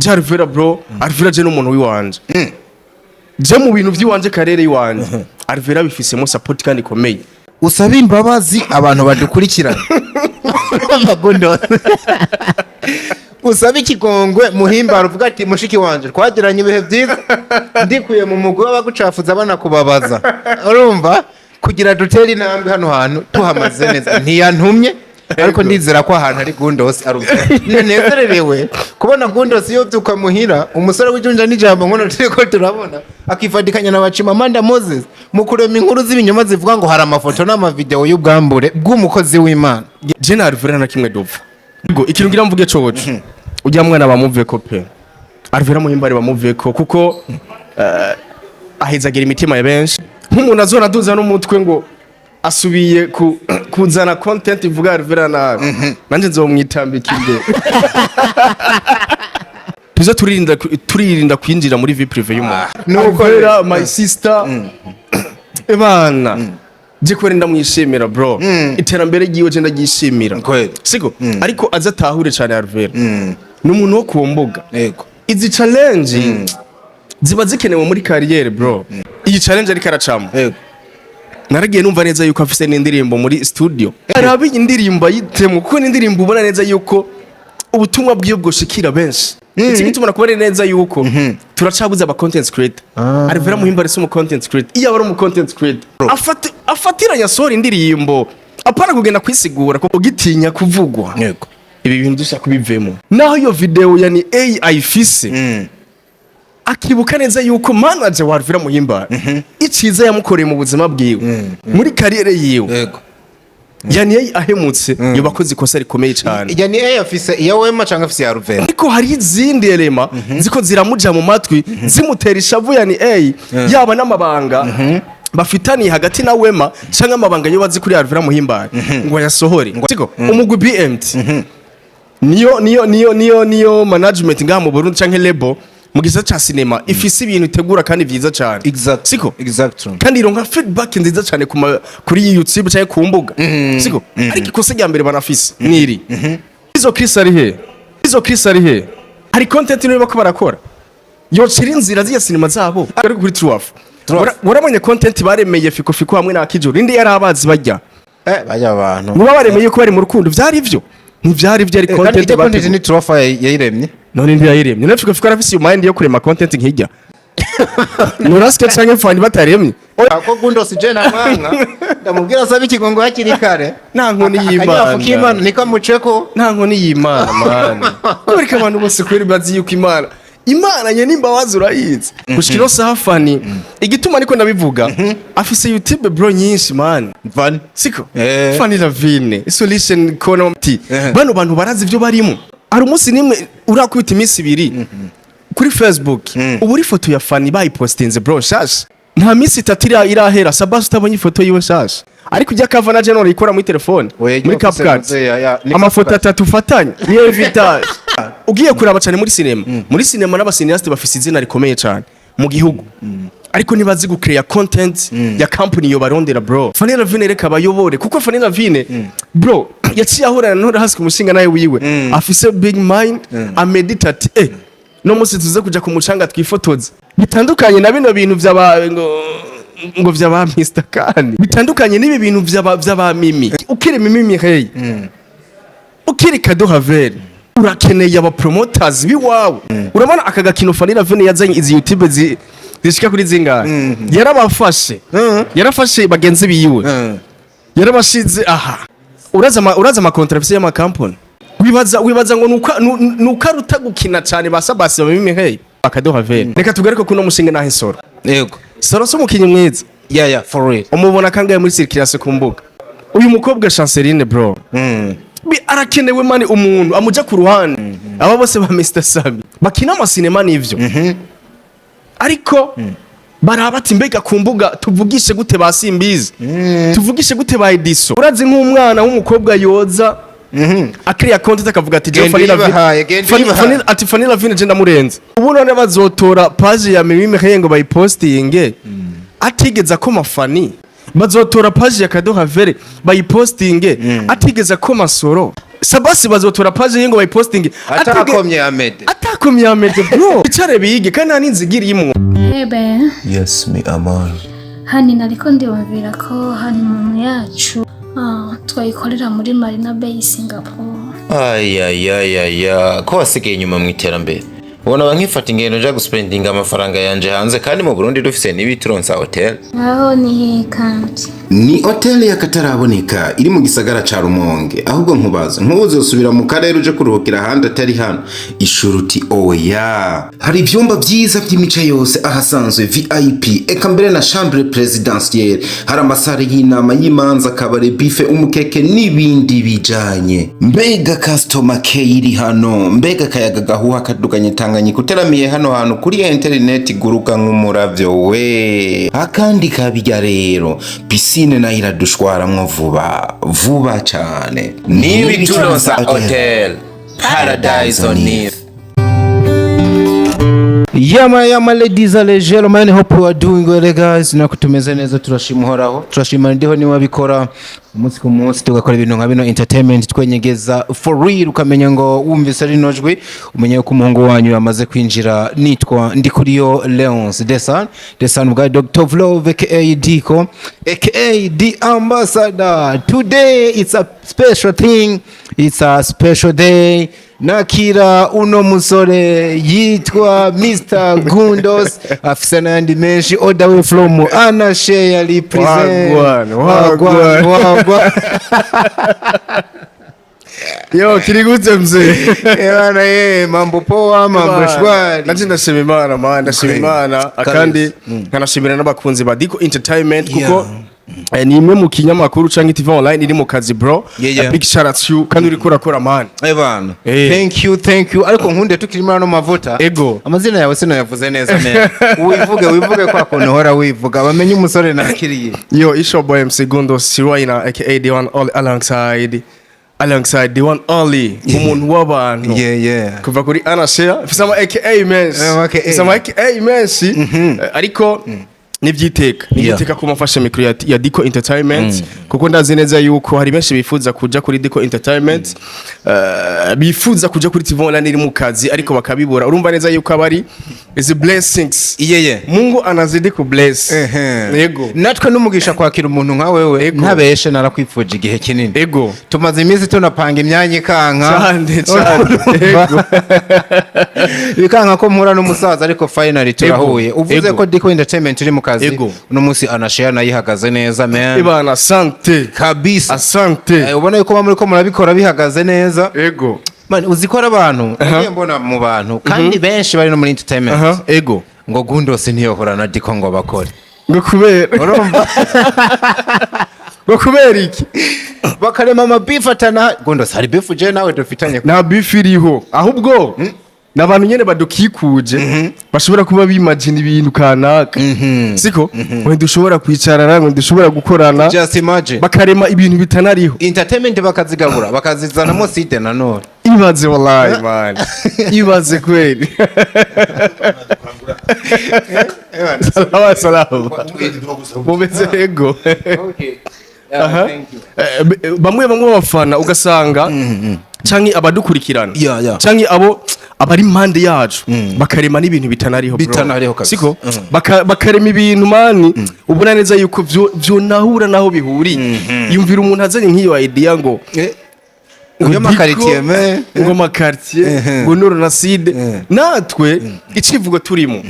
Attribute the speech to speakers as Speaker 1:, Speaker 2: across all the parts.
Speaker 1: Je Alvera, bro, Alvera je n'umuntu wiwanje. Je mu bintu by'iwanje, carrière y'iwanje, Alvera bifisemo support kandi ikomeye.
Speaker 2: Usaba imbabazi abantu badukurikirana. Magundo, usaba ikigongwe muhimbara, uvuga ati: "Mushiki wanje, twagiranye ibihe byiza, ndikuye mu mugwi w'abagucafuza banakubabaza." Urumva, kugira dutere intambwe hano hantu tuhamaze neza. Ntiyantumye, ariko ndizera ko ahantu ari Gundos arunezererewe kubona Gundos yobyuka muhira, umusore w'ijunja n'ijambo nkono turiko turabona, akifatikanya na Bacimamanda Moses mu kurema inkuru z'ibinyoma zivuga ngo hari amafoto n'amavideo y'ubwambure bw'umukozi w'Imana.
Speaker 1: Je na Alvera na kimwe dupfa. Ubwo ikintu ngira mvuge coco, ujya mwana bamuveko pe. Alvera Muhimbare bamuveko, kuko ahezagira imitima ya benshi. Nk'umuntu azora aduza n'umutwe ngo asubiye kuzana content ivuga Alvera nabi, nanje nzomwitambika imbere. Tuze turirinda kwinjira muri vie privée y'umuntu.
Speaker 2: Nuko
Speaker 1: Alvera,
Speaker 2: rero.
Speaker 1: my sister, ebana, je kubera ndamwishimira, bro, iterambere ryiwe je ndaryishimira. Siko, ariko aze atahure cyane, Alvera ni umuntu wo ku mbuga. Izi challenge ziba zikenewe muri carrière, bro. Iyi challenge ariko aracamo, naragiye numva neza yuko afise n'indirimbo muri studio. Arabe iyi ndirimbo ayitemo, kuko n'indirimbo ubona neza yuko ubutumwa bwiwe bwoshikira benshi. Iki gituma kubona neza yuko turacabuze aba content creator. Alvera Muhimbare si umu content creator. Iyo aba ari umu content creator, afatiranya asohora indirimbo, apana kugenda kwisigura kuko ugitinya kuvugwa. Ibi bintu dushaka kubivemo. Naho iyo video ya ni AI ifise, akibuka neza yuko manager wa Alvera Muhimbare iciza yamukoreye mu buzima bwiwe, muri carrière yiwe, yani ahemutse, yoba akoze ikosa rikomeye cyane.
Speaker 2: Ijya ni A afise iya Wema cyangwa afise iya Ruvera?
Speaker 1: Ariko hari izindi elema ziko ziramuja mu matwi, zimutera ishavu. Yani A yaba n'amabanga bafitaniye hagati na Wema, canke amabanga yo bazi kuri Alvera Muhimbare, ngo ayasohore. Siko umugwi BMT niyo management ngaha mu Burundi canke label mu gisata ca cinema ifise ibintu itegura kandi vyiza cane. Siko?
Speaker 2: Exactly.
Speaker 1: Kandi ironka feedback nziza cyane kuri YouTube canke ku mbuga. Siko? Ariko ikosa rya mbere banafise niri izo. Chris ari he? Izo Chris ari he? Hari content niyo bako barakora yocira inzira z'iya sinema zabo. Ariko kuri Truaf, warabonye content baremeye Fiko Fiko hamwe na Kijuru, indi yari abazi bajya
Speaker 2: Bajya abantu.
Speaker 1: Muba baremeye ko bari mu rukundo. Vyari ivyo? Ntivyari ivyo, ari
Speaker 2: Kandi
Speaker 1: content
Speaker 2: ijya content
Speaker 1: bateguye.
Speaker 2: Ni Trufa yayiremye.
Speaker 1: None ntiyayiremye? None Fiko Fiko arafise iyo mind yo kurema content nkijya Nurasike canke Fani bataremye?
Speaker 2: Ako Gundos je na mwanga ndamubwira asabe ikigongo hakiri kare.
Speaker 1: Nta nkoni
Speaker 2: Akanyafu
Speaker 1: y'Imana.
Speaker 2: k'Imana niko amuceko.
Speaker 1: Nta nkoni y'Imana, man. Kubera ko abantu bose kweri bazi yuko Imana nye n'imbabazi urayizi. Gushika ino saha, Fani, igituma niko ndabivuga, afise YouTube, bro, nyinshi, man.
Speaker 2: Van.
Speaker 1: Siko?
Speaker 2: Eh.
Speaker 1: Fani Lavine Solution Kona T.
Speaker 2: Eh.
Speaker 1: Bano bantu barazi ivyo barimo. Hari umunsi nimwe urakubita iminsi 2 kuri Facebook ubu uri ifoto ya Fani bayipostinze, bro, nshasha. Nta minsi 3 irahera Sabas utabonye ifoto yiwe nshasha. Ariko ujya kava na General ikora muri telefone,
Speaker 2: Oya,
Speaker 1: muri
Speaker 2: ijya ufise
Speaker 1: CapCut,
Speaker 2: ni
Speaker 1: amafoto
Speaker 2: CapCut.
Speaker 1: atatu ufatanye niyo vintage. Ugiye kuraba cyane muri sinema, muri sinema n'aba cinéastes bafise izina rikomeye cyane mu gihugu, ariko ntibazi gucreate content ya company yo barondera, bro. Fanny Lavine reka bayobore, kuko Fanny Lavine, bro, yaciye ahurana none hasi ku mushinga nawe wiwe afise big mind, amedita ati: "No musi tuze kuja ku mucanga twifotoze." Bitandukanye na bino bintu vy'aba ngo vy'aba Mr Kani, bitandukanye n'ibi bintu vy'aba Mimi. Ukiri Mimi Mireille, ukiri Kado Havel, urakeneye aba promoters biwawe. Urabona aka gakino Fanny Lavine yazanye, izi YouTube zishika kuri zingahe, yarabafashe, yarafashe bagenzi biwe, yarabashize aha. Uraza ama contrat afise y'amakampani. Wibaza ngo nuka aruta gukina cyane ba Sabasi, ba Mimi Hey, Akado Havel. Reka tugaruke kuno mushinga naho Insoro. Soro si umukinyi mwiza?
Speaker 2: Yeah, for real.
Speaker 1: Umubona kangahe muri circulation ku mbuga? Uyu mukobwa Chanceline, bro, arakenewe, man, umuntu amuja ku ruhande. Aba bose ba Mr Sabi bakina amasinema nivyo, ariko baraba ati: "Mbega ku mbuga tuvugishe gute ba Simbizi, tuvugishe gute ba Ediso?" Urazi nk'umwana w'umukobwa yoza akiriya content akavuga ati:
Speaker 2: Genda
Speaker 1: "Fanny Lavine."
Speaker 2: uyibahaye, genda uyibahaye.
Speaker 1: Ati: "Fanny Lavine je ndamurenze." Ubu none bazotora page ya Mimi Mireille ngo bayipostinge atigeze akoma Fanny? Bazotora page ya Kado Havere bayipostinge atigeze akoma Soro Sabasi? Bazotora page ye ngo bayipostinge
Speaker 2: Atakomye Ahmed?
Speaker 1: Atakomye. Komyamete bro, icare bige kandi nta n'inziga irimwo.
Speaker 3: Ebe.
Speaker 4: Yes, mi amor.
Speaker 3: Hani nariko ndiyumvira ko honeymoon yacu twayikorera muri Marina Bay, Singapore.
Speaker 4: Ayayayaya, ko wasigaye inyuma mu iterambere! Ubona ba nkifata ingendo nja guspendinga amafaranga yanje hanze kandi mu Burundi dufise n'ibituronsa hotel.
Speaker 3: Aho ni hehe kandi?
Speaker 5: Ni hoteli y'akataraboneka iri mu gisagara ca Rumonge. Ahubwo nkubaza, nk'uzosubira mu karere uje kuruhukira ahandi atari hano? Ishuruti oya. Hari ivyumba vyiza vy'imice yose, ahasanzwe VIP, eka mbere na chambre presidentielle. Hari amasare y'inama, y'imanza, akabare, buffet, umukeke n'ibindi bijanye. Mbega customer care iri hano! Mbega akayaga gahuha kaduganye Tanganyika uteramiye hano hantu! Kuri interineti guruka nk'umuravyo we. Akandi kabirya rero, piscine nayo iradushwaramwo vuba vuba cane.
Speaker 4: N'ibituronsa hotel, paradise on earth.
Speaker 2: Yama yama, ladies and gentlemen, hope you are doing well, guys. Nako tumeze neza, turashima Uhoraho, turashima ndiho niwe abikora umunsi ku munsi, tugakora ibintu nka bino entertainment twenyegeza for real. Ukamenya ngo wumvise rino jwi, umenye ko umuhungu wanyu yamaze kwinjira. Nitwa Ndikuriyo Leonce Desan Desan bwa Dr. Vlove, aka Diko, aka the ambassador. Today it's a special thing, it's a special day. Nakira uno musore yitwa Mr Gundos, afise n'ayandi menshi, all the way from Anashare represent.
Speaker 1: Wagwan, wagwan.
Speaker 2: Wagwan.
Speaker 1: Yo, kiri gute mzee?
Speaker 2: Bana ye, mambo poa, mambo shwari.
Speaker 1: Nanje ndashima Imana man, ndashima
Speaker 2: Okay.
Speaker 1: Imana kandi nkanashimira n'abakunzi ba Diko Entertainment kuko ni imwe mu kinyamakuru canke TV online iri mu kazi, bro.
Speaker 2: Yeah.
Speaker 1: A big shout out to you kandi uriko urakora, man.
Speaker 2: Eh bana.
Speaker 1: Eh.
Speaker 2: Thank you, thank you. Ariko nkunde tukiri muri ano mavuta.
Speaker 1: Ego.
Speaker 2: Amazina yawe sinayavuze neza man. Wivuge, wivuge kwa kuntu uhora wivuga, bamenye umusore nakiriye.
Speaker 1: Yo, it's your boy MC Gundo Sirwaina, aka the one only, alongside the one only, umuntu w'abantu. Kuva kuri Anashare, mfise ama aka menshi.
Speaker 2: Ama AKA.
Speaker 1: Mfise ama aka menshi. Ariko nibyiteka nibyiteka ko mufashe mikro ya Diko Entertainment, kuko ndazi neza yuko hari benshi bifuza kuja kuri Diko Entertainment, bifuza kuja kuri TV online iri mu kazi ariko bakabibura. Urumva neza yuko abari is blessings. Mungu anazidi ku bless. Yego.
Speaker 2: Natwe n'umugisha kwakira umuntu nka wewe.
Speaker 1: Ego.
Speaker 2: Ntabeshe, narakwifuje igihe kinini.
Speaker 1: Ego.
Speaker 2: Tumaze iminsi tunapanga imyanya ikanka.
Speaker 1: Cyane cyane, ego.
Speaker 2: Bikanka ko mpura n'umusaza, ariko finally turahuye. Uvuze
Speaker 1: Ego.
Speaker 2: ko Diko Entertainment iri mu kazi.
Speaker 1: Ego.
Speaker 2: Uno munsi Anashare nayo ihagaze neza, man.
Speaker 1: Ibana, asante.
Speaker 2: Kabisa.
Speaker 1: Asante.
Speaker 2: Ubona yuko muba muriko murabikora bihagaze neza.
Speaker 1: Ego.
Speaker 2: Man, uzi ko ari abantu nagiye mbona mu bantu kandi benshi bari no muri entertainment,
Speaker 1: Aha, ego.
Speaker 2: ngo Gundos ntiyohora na Diko ngo bakore.
Speaker 1: Ngo kubera?
Speaker 2: Urumva?
Speaker 1: Ngo kubera iki?
Speaker 2: Bakarema amabeef atana. Gundos, hari beef je nawe dufitanye?
Speaker 1: Nta beef iriho, ahubwo ni abantu nyene badukikuje bashobora kuba bimagina ibintu kanaka, siko ngo ntidushobora kwicarana, ngo ntidushobora gukorana.
Speaker 2: Just imagine.
Speaker 1: Bakarema ibintu bitanariho.
Speaker 2: Entertainment bakazigabura, bakazizanamo side nanone.
Speaker 1: Ibaze wallahi man, ibaze kweli. Salama salama, mumeze? Ego. Aha. Bamwe bamwe b'abafana ugasanga canke abadukurikirana
Speaker 2: Yeah.
Speaker 1: canke abo abari impande yacu bakarema n'ibintu bitanariho, bro.
Speaker 2: Bitanariho kabisa.
Speaker 1: Siko bakarema ibintu, man, ubona neza yuko vyo nahura naho bihuriye. Yumvira umuntu azanye nk'iyo idea ngo
Speaker 2: ngo amakaritiye me
Speaker 1: ngo amakartier, ngo nord na sud. Natwe icivugo turimo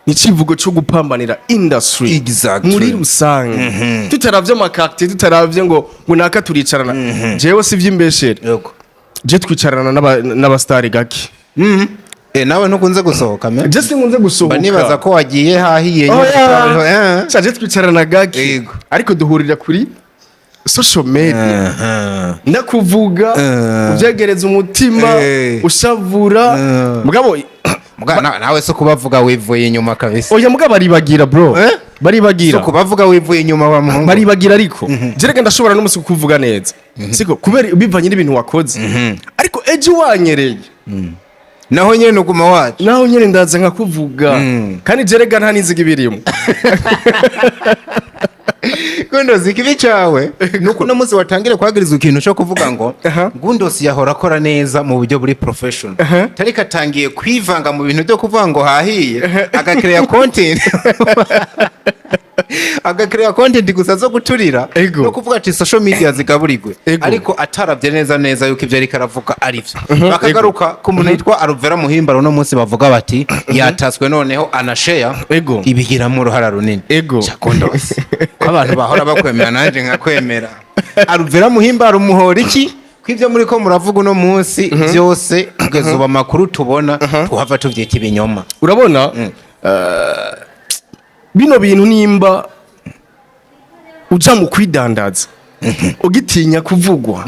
Speaker 1: ni icivugo cyo gupambanira industry muri rusange, tutaravye amakartier, tutaravye ngo naka turicarana. Jewe si vy'imbeshere. Je twicarana n'abastari gake.
Speaker 2: Nawe ntukunze gusohoka me?
Speaker 1: Je sinkunze gusohoka.
Speaker 2: Mba nibaza ko wagiye hahiye nyine.
Speaker 1: Oya.
Speaker 2: Eh.
Speaker 1: Sha, je twicarana gake. Ariko duhurira kuri social media. Ndakuvuga uvyegereza umutima ushavura mugabo.
Speaker 2: Muga, nawe so kubavuga wivuye inyuma kabisa.
Speaker 1: Oya, mugabo baribagira, bro.
Speaker 2: Eh?
Speaker 1: Baribagira.
Speaker 2: So kubavuga wivuye inyuma wa muhungu.
Speaker 1: Baribagira, ariko jerega ndashobora n'umunsi kukuvuga neza, siko kubera bivanye n'ibintu wakoze, ariko ejo wanyereye
Speaker 2: Naho nyene uguma wacu.
Speaker 1: Naho nyene ndaza nkakuvuga. Kandi jerega nta n'inziga ibirimo.
Speaker 2: Gundosi, ikibi cawe nuko uno munsi watangire kwagirizwa ikintu cyo kuvuga ngo Gundosi yahora akora neza mu buryo buri professional, tariko atangiye kwivanga mu bintu byo kuvuga ngo hahiye, agakereya content gusa zo guturira no kuvuga ati social media zigaburirwe, ariko ataravye neza neza yuko ivyo ariko aravuga ari vyo. Bakagaruka ku muntu yitwa Alvera Muhimbaro, uno munsi bavuga bati yataswe, noneho anashare ibigiramo uruhara runini. Chakondosi, ko abantu bahora bakwemera nanje nkakwemera, Alvera Muhimbaro umuhora iki ko ivyo muri ko muravuga uno munsi byose kugeza ubu amakuru tubona tuhava tuvyita ibinyoma?
Speaker 1: Urabona, bino bintu, nimba uja mu kwidandaza ugitinya kuvugwa,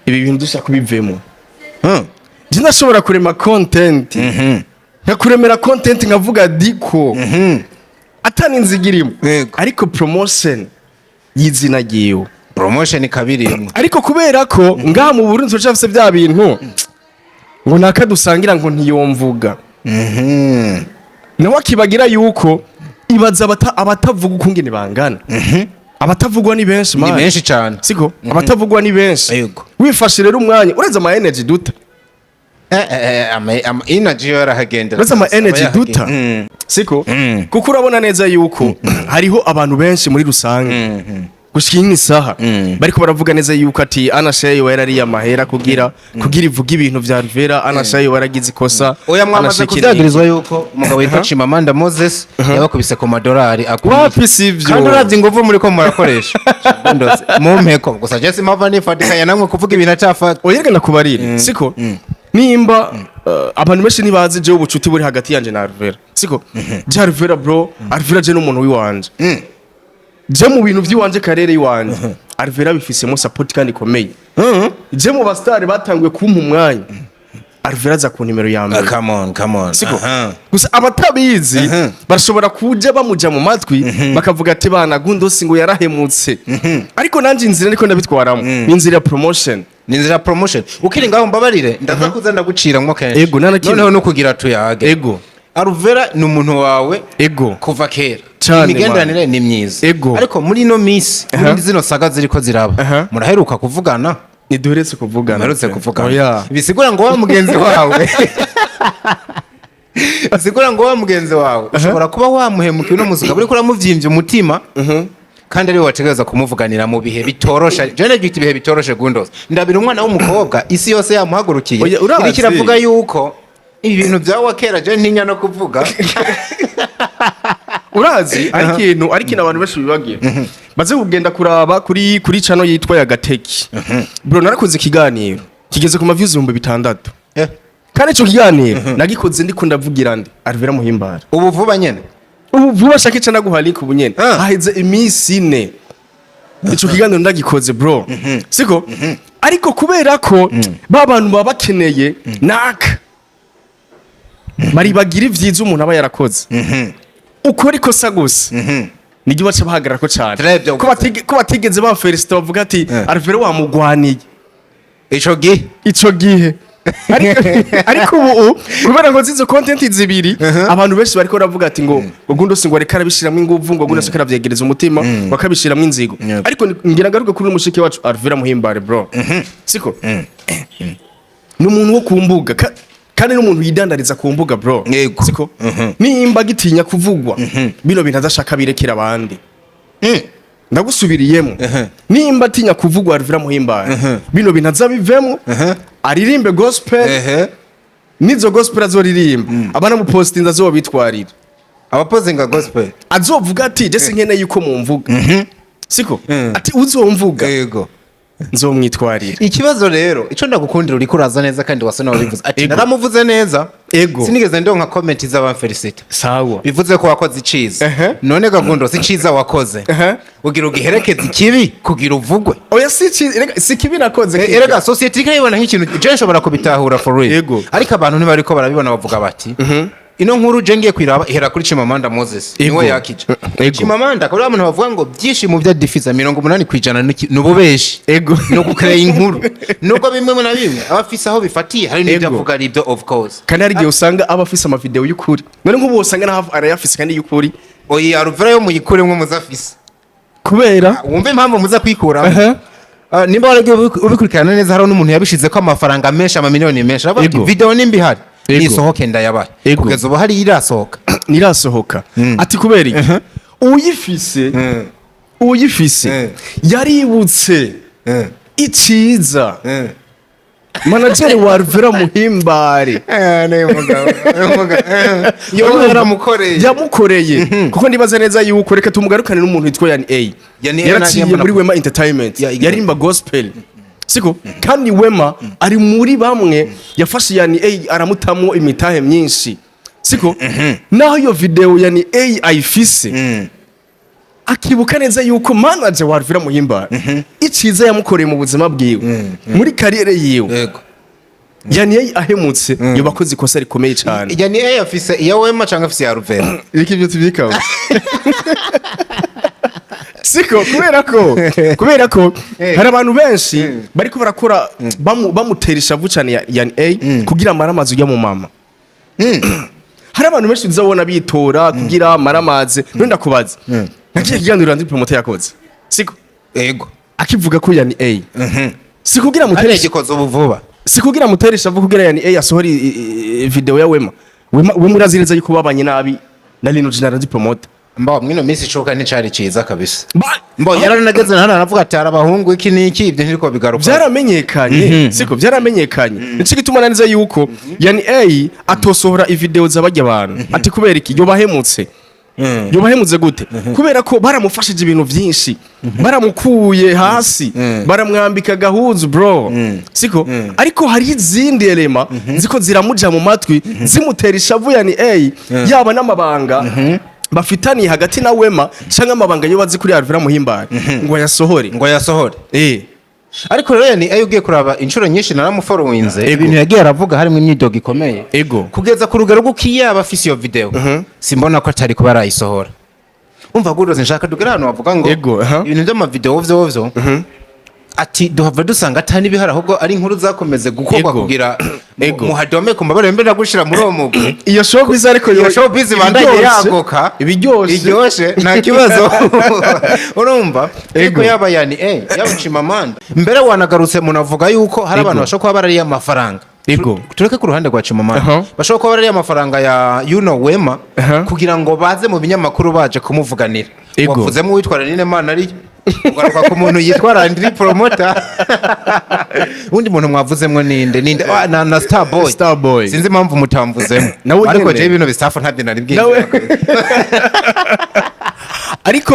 Speaker 1: ibi bintu dushaka kubivemo. Je ndashobora kurema content, nkakuremera content, nkavuga diko atani inziga irimo, ariko promotion y'izina ryiwe.
Speaker 2: Promotion kabirimwo.
Speaker 1: Ariko kubera ko ngaha mu Burundi turacafise bya bintu ngo naka dusangira ngo ntiyomvuga, nawe akibagira yuko ibaza abatavuga ukungene bangana. Abatavugwa ni benshi,
Speaker 2: Ni
Speaker 1: man.
Speaker 2: benshi cyane.
Speaker 1: Siko abatavugwa ni benshi. Wifashe rero umwanya uretse ama energy duta.
Speaker 2: Ama energy yo yarahagendera.
Speaker 1: Uretse ama
Speaker 2: Aba
Speaker 1: energy duta. Siko kuko urabona neza yuko hariho abantu benshi muri rusange gushika iyi saha bariko baravuga neza yuko ati Anashayo yarariye amahera kugira ivuga ibintu vya Rivera, Anashayo yaragize ikosa.
Speaker 2: Oya, mwamaze
Speaker 1: Anashayo iki
Speaker 2: kuvyagirizwa yuko umugabo witwa Chimamanda Moses yabakubise ku madolari akwiye.
Speaker 1: Wapi, sivyo.
Speaker 2: Kandi uravye inguvu muri ko murakoresha. Ndose mumpeko gusa, je simpava nifatikanya namwe kuvuga ibintu acafata.
Speaker 1: Oya, reka nakubarire, siko nimba abantu benshi ntibazi jewe ubucuti buri hagati yanje na Alvera, siko je Alvera, bro, Alvera je n'umuntu wiwanje, je mu bintu vy'iwanje, karere iwanje, Alvera bifisemo support kandi ikomeye. Je mu basitari batanguye kumpa umwanya, Alvera aza ku nimero ya mbere.
Speaker 2: Come on, come on.
Speaker 1: Siko gusa abatabizi barashobora kuja bamuja mu matwi bakavuga ati bana Gundosi ngo yarahemutse, ariko nanje inzira ariko ndabitwaramo ni inzira ya promotion.
Speaker 2: Ni inzira ya promotion. Ukiri ngaho, mbabarire, ndaza kuza ndaguciramwo kenshi.
Speaker 1: Ego, nta na kimwe.
Speaker 2: Noneho no kugira tuyage. Alvera ni umuntu wawe kuva kera.
Speaker 1: Cane,
Speaker 2: Imigenderanire ni myiza. Ariko muri ino minsi, muri zino saga ziriko ziraba, muraheruka kuvugana?
Speaker 1: Ntiduheretse kuvugana.
Speaker 2: Mperutse kuvugana.
Speaker 1: Oya.
Speaker 2: Bisigura ngo wa mugenzi wawe ushobora kuba wamuhemukiye uno munsi, ukaba uriko uramuvyimbya umutima, kandi ariwe wategereza kumuvuganira mu bihe bitoroshe. Je ndabyita ibihe bitoroshe, Gundos. Ndabira umwana w'umukobwa, isi yose yamuhagurukiye,
Speaker 1: Oya, urazi.
Speaker 2: iriko iravuga yuko ibi bintu bya wa kera je ntinya no kuvuga.
Speaker 1: Urazi, ari ikintu abantu benshi bibagira, baze kugenda kuraba kuri channel yitwa ya Gateki, bro. Narakoze ikiganiro kigeze ku ma views 6000. Kandi ico kiganiro nagikoze ndiko ndavugira ndi Alvera Muhimbara.
Speaker 2: Ubu vuba nyene?
Speaker 1: Ubu vuba, shaka ica naguha link ubu nyene. Haheze iminsi 4 ico kiganiro ndagikoze, bro, siko? Ariko kubera ko ba bantu baba bakeneye naka bari bagira ivyiza umuntu aba yarakoze, ukora ikosa gusa niryo baca bahagarara ko cane.
Speaker 2: Très bien.
Speaker 1: Ko batigeze bamfelicita bavuga ati Alvera wamugwaniye.
Speaker 2: Ico gihe.
Speaker 1: Ico gihe. Ariko ubu kubera ngo zizo content zibiri, abantu benshi bariko baravuga ati ngo Gundosi ngo areka arabishiramwo inguvu, ngo Gundosi aravyegereza umutima, ngo akabishiramwo inzigo. Ariko ngira ngaruke kuri mushiki wacu Alvera Muhimbare, bro, siko ni umuntu wo ku mbuga, kandi n'umuntu yidandariza ku mbuga, bro. Siko nimba gitinya kuvugwa, bino bintu adashaka birekera abandi. Ndagusubiriyemo, nimba atinya kuvugwa Alvera Muhimbare, bino bintu azabivemo, aririmbe gospel. Nizo gospel azoririmba, abanamupostinze azobitwarira.
Speaker 2: Abapozinga gospel.
Speaker 1: Azovuga ati je sinkeneye yuko mumvuga, siko ati uzomvuga nzomwitwarira.
Speaker 2: Ikibazo rero, ico ndagukundira, uriko uraza neza kandi wasa nawabivuze ati naramuvuze neza, sinigeze ndonka comment z'abamfelicita. Bivuze ko wakoze iciza. None gagundo, si ciza wakoze, ugira ugiherekeze ikibi kugira uvugwe?
Speaker 1: Oya, erega, si kibi nakoze.
Speaker 2: Erega société ikayibona nk'ikintu, je nshobora kubitahura for real. Ariko abantu ntibariko barabibona, bavuga bati ino nkuru je ngiye kwiraba ihera kuri Chimamanda Moses, niwe yakije. Chimamanda akaba ari abantu bavuga ngo byinshi mu byo adifiza, 80% ni ububeshi, ni ugukereye inkuru, nubwo bimwe na bimwe aba afise aho bifatiye, hari n'ibyo avuga ari ibyo, of course.
Speaker 1: Kandi hari igihe usanga aba afise amavideo y'ukuri, none nk'ubu usanga naho arayafise kandi y'ukuri.
Speaker 2: Oya, Alvera yo muyikuremwo muzafise.
Speaker 1: Kubera
Speaker 2: Wumve impamvu muza kwikuramo. Nimba waragiye ubikurikirana neza, hariho n'umuntu yabishize ko amafaranga menshi, amamiliyoni menshi, aravuga ati video nimba ihari nisohoke ndayabaye. Kugeza ubu hari irasohoka?
Speaker 1: Ntirasohoka. Ati kubera iki? Uyifise, uyifise yaributse iciza manager wa Alvera Muhimbare
Speaker 2: Yoba yaramukoreye.
Speaker 1: Yamukoreye, kuko ndibaza neza yuko, reka tumugarukane n'umuntu witwa Yani A.
Speaker 2: Yani A.
Speaker 1: Yaraciye
Speaker 2: Nagiye
Speaker 1: muri
Speaker 2: mbona.
Speaker 1: Wema Entertainment.
Speaker 2: Yeah.
Speaker 1: Yarimba gospel, siko? Kandi Wema ari muri bamwe yafashe Yani A aramutamwo imitahe myinshi, siko? Naho iyo video Yani A ayifise, akibuka neza yuko manager wa Alvera Muhimbare iciza yamukoreye mu buzima bwiwe, muri carrière yiwe, Yani A ahemutse, yoba akoze ikosa rikomeye cyane.
Speaker 2: Yani A afise iya Wema cyangwa afise iya Ruvera?
Speaker 1: Reka ibyo tubyikaho, siko? Kubera ko hari abantu benshi bariko barakora bamutera ishavu cyane Yani A kugira amaramazi ujya mu mama. Hari abantu benshi uzabona bitora kugira amaramazi. None ndakubaza, nakiye kiganiro Landry Promoter yakoze, siko?
Speaker 2: Ego.
Speaker 1: Akivuga ko Yani A, si kugira
Speaker 2: Hariya
Speaker 1: mutere
Speaker 2: gikoze ubu vuba.
Speaker 1: Si kugira mutere ishavu kugira Yani A asohora video ya Wema. Wema urazi neza yuko babanye nabi na Lino G na Landry Promoter.
Speaker 2: Mba mwino minsi icoka nticari ciza kabisa.
Speaker 1: Mbo
Speaker 2: Mbo yaranageze hano aravuga ati hari abahungu iki n'iki, ibyo ntiriko bigaruka.
Speaker 1: Byaramenyekanye, siko? Byaramenyekanye. Nico gituma naniza yuko Yani A atosohora ivideo z'abajya abantu. Ati kubera iki? Yobahemutse. Yobahemutse gute? Kubera ko baramufashije ibintu byinshi, baramukuye hasi, baramwambika gahuzu bro, siko? Ariko hari izindi elema ziko ziramuja mu matwi zimutera ishavu Yani A, yaba n'amabanga bafitaniye hagati na Wema canke amabanga yo bazi kuri Alvera Muhimbare, ngo ayasohore.
Speaker 2: Ngo yasohore. Ariko rero Yani ayo ugiye kuraba, inshuro nyinshi naramuforowinze, ibintu yagiye aravuga harimo imyidogo ikomeye, kugeza ku rugero rw'uko iyo yaba afise iyo video simbona ko atari kuba arayisohora. Umva guroze, nshaka tugere ahantu bavuga ngo
Speaker 1: Ego, aha.
Speaker 2: ibintu by'amavideo vyovyo, ati duhava dusanga atari n'ibihari, ahubwo ari inkuru zakomeze gukorwa kugira muhadome ku mabare mbere gushira muri uwo mugwi.
Speaker 1: Iyo showbiz ariko
Speaker 2: Iyo showbiz ibandanye
Speaker 1: ibiryoshe.
Speaker 2: yaguka.
Speaker 1: Ibiryoshe.
Speaker 2: Iryoshe, nta kibazo, urumva? Ariko yaba Yani yaba Chimamanda, mbere wanagarutse munavuga yuko hari abantu bashobora kuba barariye amafaranga. Tureke ku ruhande rwa Chimamanda, bashobora kuba barariye amafaranga ya Yuno Wema kugira ngo baze mu binyamakuru baje kumuvuganira. Wavuzemo uwitwa Renine Manari, ugaruka ku muntu yitwa Landry Promoter, undi muntu mwavuzemwo ninde? Ninde? Ah, na Starboy.
Speaker 1: Starboy.
Speaker 2: Sinzi impamvu mutamvuzemo.
Speaker 1: Nawe
Speaker 2: Ariko
Speaker 1: nyene.
Speaker 2: jewe bino bisafu ntabyo nari bwinjire.
Speaker 1: Ariko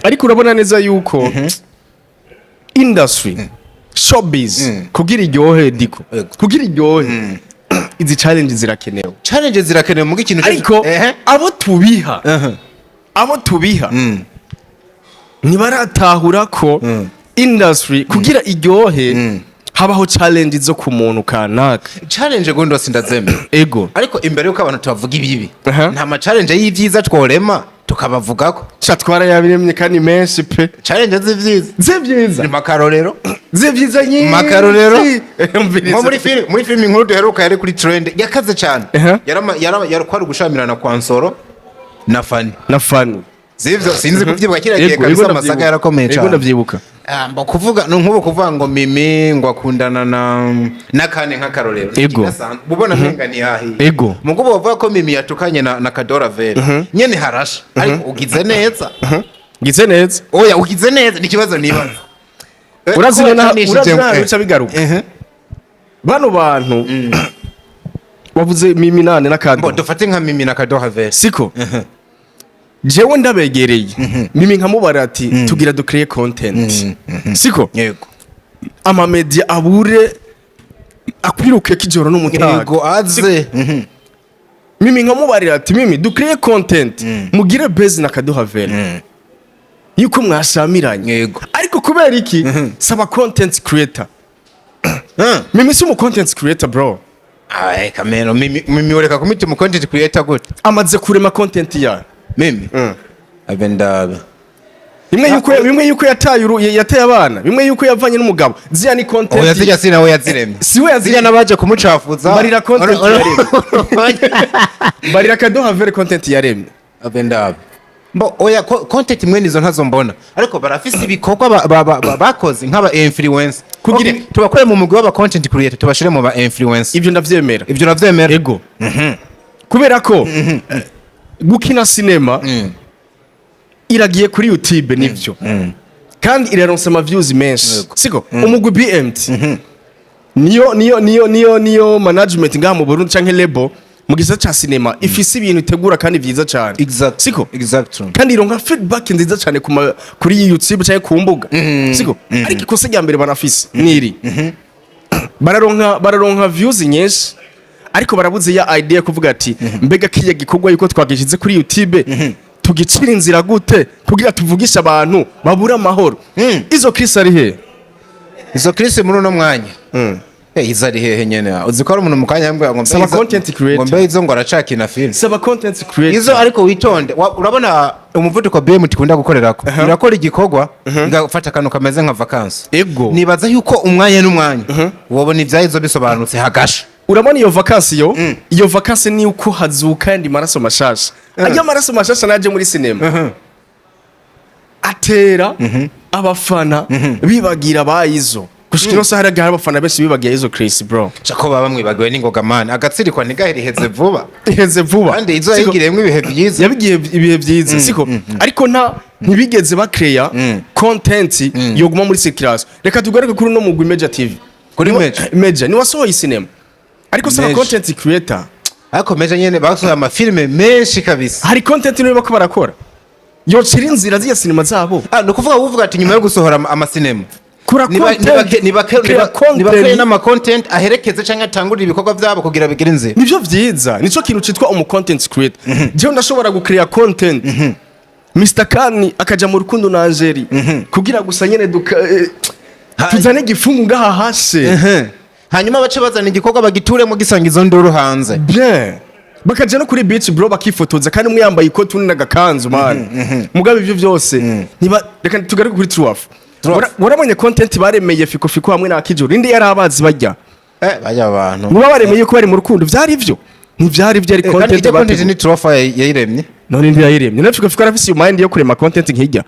Speaker 1: ariko urabona neza yuko industry showbiz kugira iryohe, diko, kugira iryohe, izi challenge zirakenewe.
Speaker 2: Challenge zirakenewe mu ikintu
Speaker 1: Ariko abo tubiha ntibaratahura ko industry kugira iryohe habaho challenge zo ku muntu kanaka.
Speaker 2: Challenge gundo sindazemera. Ariko imbere yuko abantu tubavuga ibibi, nta ma challenge y'ivyiza tworema tukabavugako?
Speaker 1: Sha, twarayabiremye kandi menshi pe.
Speaker 2: Challenge z'ivyiza.
Speaker 1: Z'ivyiza.
Speaker 2: Ni makarorero.
Speaker 1: Z'ivyiza nyinshi.
Speaker 2: Makarorero.
Speaker 1: Umviriza.
Speaker 2: Nko muri filime inkuru duheruka yari kuri trend yakaze cyane, yarama kwari gushamirana kwa Nsoro na Fani.
Speaker 1: Na Fani.
Speaker 2: Sivyo? Sinzi kuvyibuka kiriya gihe.
Speaker 1: Ego,
Speaker 2: Kabisa
Speaker 1: ego,
Speaker 2: amasaga
Speaker 1: ndavyibuka.
Speaker 2: yarakomeye
Speaker 1: Ego,
Speaker 2: cyane.
Speaker 1: ndavyibuka.
Speaker 2: Ah, mbo kuvuga no nkubu kuvuga ngo Mimi ngo akundana na Kane nk'akarorero. Kidasanzwe. Ubona nkenga ni hahi. Mugubu bavuga ko Mimi yatukanye na Kadora Vera nyene harasha, ariko ugize neza.
Speaker 1: Ngize neza.
Speaker 2: Oya, ugize neza ni ikibazo nibaza.
Speaker 1: Urazi
Speaker 2: Ko
Speaker 1: none
Speaker 2: wacanishije
Speaker 1: urazi nahantu bica bigaruka. Bano bantu wavuze, Mimi nane na
Speaker 2: Mbo
Speaker 1: Kado,
Speaker 2: dufate nka Mimi na Kadoha Vera.
Speaker 1: Siko jewe ndabegereye Mimi nkamubara ati tugira ducreye content, siko?
Speaker 2: Yego.
Speaker 1: Amamedia abure akwiruke kijoro n'umutaga.
Speaker 2: Yego, aze.
Speaker 1: Mimi nkamubarira ati Mimi, ducreye content, mugire base na Kaduha Vera yuko mwashamiranye. Ariko kubera iki saba content creator? Mimi si umu content creator bro.
Speaker 2: Ay, kamero Mimi ureka kumita mu content creator gute?
Speaker 1: Amaze kurema content ya
Speaker 2: Mimi abe ndabe.
Speaker 1: Bimwe yuko yataye yataye abana, bimwe yuko yavanye n'umugabo, ziya ni content.
Speaker 2: Oya, zijya sina we yaziremye.
Speaker 1: Si we yaziremye.
Speaker 2: Zijya nabaje kumucafuza.
Speaker 1: Barira content yaremye. Barira Kadoha Vera content yaremye.
Speaker 2: Abe ndabe. Mbo oya, content mwene izo ntazo mbona, ariko barafise ibikorwa bakoze nk'aba influencer.
Speaker 1: Kugira
Speaker 2: Okay, tubakore mu mugwi w'aba content creator, tubashire mu ba influencer.
Speaker 1: Ibyo ndavyemera.
Speaker 2: Ibyo uravyemera?
Speaker 1: Ego, kubera ko gukina sinema iragiye kuri YouTube, nivyo, kandi iraronsa ama views menshi, siko? Umugwi BMT niyo management ngaha mu Burundi canke label mu gisata ca sinema ifise ibintu itegura kandi vyiza cane. Siko?
Speaker 2: Exactly.
Speaker 1: Kandi ironka feedback nziza cane kuri YouTube canke ku mbuga, siko? Ariko ikosa rya mbere banafise niri: bararonka views nyinshi, ariko barabuze ya idea kuvuga ati: "Mbega kiya gikorwa yuko twagishize kuri YouTube, tugicira inzira gute kugira tuvugishe abantu babura amahoro?" Izo Chris ari he?
Speaker 2: Izo Chris muri uno mwanya, izo ari hehe nyene? Uzi ko ari umuntu mu kanya yambwira ngo mbe
Speaker 1: Saba content creator.
Speaker 2: ngo mbe izo ngo aracakina film.
Speaker 1: Saba content creator.
Speaker 2: Izo, ariko witonde. Urabona umuvuduko BMT ikunda gukorerako, irakora igikorwa igafata akantu kameze nka vacances. Nibaza yuko umwanya n'umwanya wobona ibya izo bisobanutse hagasha.
Speaker 1: Urabona iyo vacances, iyo vacances ni uko hazuka yandi maraso mashasha. Ajya maraso mashasha naje muri sinema atera abafana bibagira bayizo. Gushika ino saha hari abafana benshi bibagiye izo Chris, bro.
Speaker 2: Ko baba bamwibagiwe n'ingoga man, agatsirikwa ntigahera, vuba.
Speaker 1: Iheze vuba.
Speaker 2: Kandi izo
Speaker 1: Siko?
Speaker 2: yayigiriyemwo ibihe byiza.
Speaker 1: Yabigiye ibihe byiza, siko? Ariko ntibigeze bakreya content yoguma muri circulation. Reka tugaruke kuri uno mugwi Major TV.
Speaker 2: Kuri Major?
Speaker 1: Major ni wasohoye sinema, ariko saba
Speaker 2: Major.
Speaker 1: content creator.
Speaker 2: Ariko meje nyene basohoye amafilime menshi kabisa.
Speaker 1: Hari content niyo bako barakora yocira inzira z'iya sinema zabo.
Speaker 2: Ah, ni ukuvuga uvuga ati nyuma yo gusohora amasinema
Speaker 1: Kora content. Crea content.
Speaker 2: Nibakore n'ama content aherekeze canke atangurire ibikorwa vyabo kugira bigire inzira.
Speaker 1: Nivyo vyiza, nico kintu citwa umu content creator. Jewe ndashobora gucrea content, Mr Kani akaja mu rukundo na Angeli, kugira gusa nyene duka tuzane igifungu ngaha hashe.
Speaker 2: Hanyuma bace bazana igikorwa bagituremo gisanga izo nduru hanze.
Speaker 1: Bien, bakaja no kuri beach, bro, bakifotoza, kandi umwe yambaye ikoti undi n'agakanzu, man. Mugabe ivyo byose niba, reka tugaruke kuri Truaf. Warabonye content baremeye Fiko Fiko hamwe na Kijuru, indi yari abazi bajya
Speaker 2: Bajya abantu.
Speaker 1: Muba baremeye ko bari mu rukundo, vyari ivyo? Ntivyari ivyo, ari
Speaker 2: Kandi
Speaker 1: content
Speaker 2: ijya content
Speaker 1: bateguye.
Speaker 2: ni Trufa yayiremye.
Speaker 1: None ntiyayiremye na Fiko Fiko arafise iyo mind yo kurema content nkijya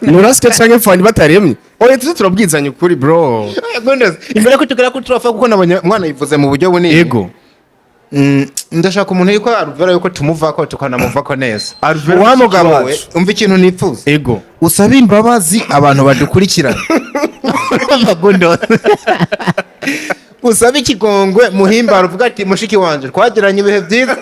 Speaker 1: Nurasike canke Fani bataremye? Oya, tuze turabwizanya ukuri, bro.
Speaker 2: Goodness, imbere ko tugera kuri Trufa, kuko nabonye umwana yivuze mu buryo bunini. Ndashaka umuntu yuko Alvera yuko tumuvako tukanamuvako neza.
Speaker 1: Alvera
Speaker 2: Wa mugabo we,
Speaker 1: wacu.
Speaker 2: umva ikintu nifuza. Usabe imbabazi abantu badukurikirana. Urumva, Goodness? Usabe ikigongwe muhimbara, uvuga ati: "Mushiki wanje twagiranye ibihe byiza,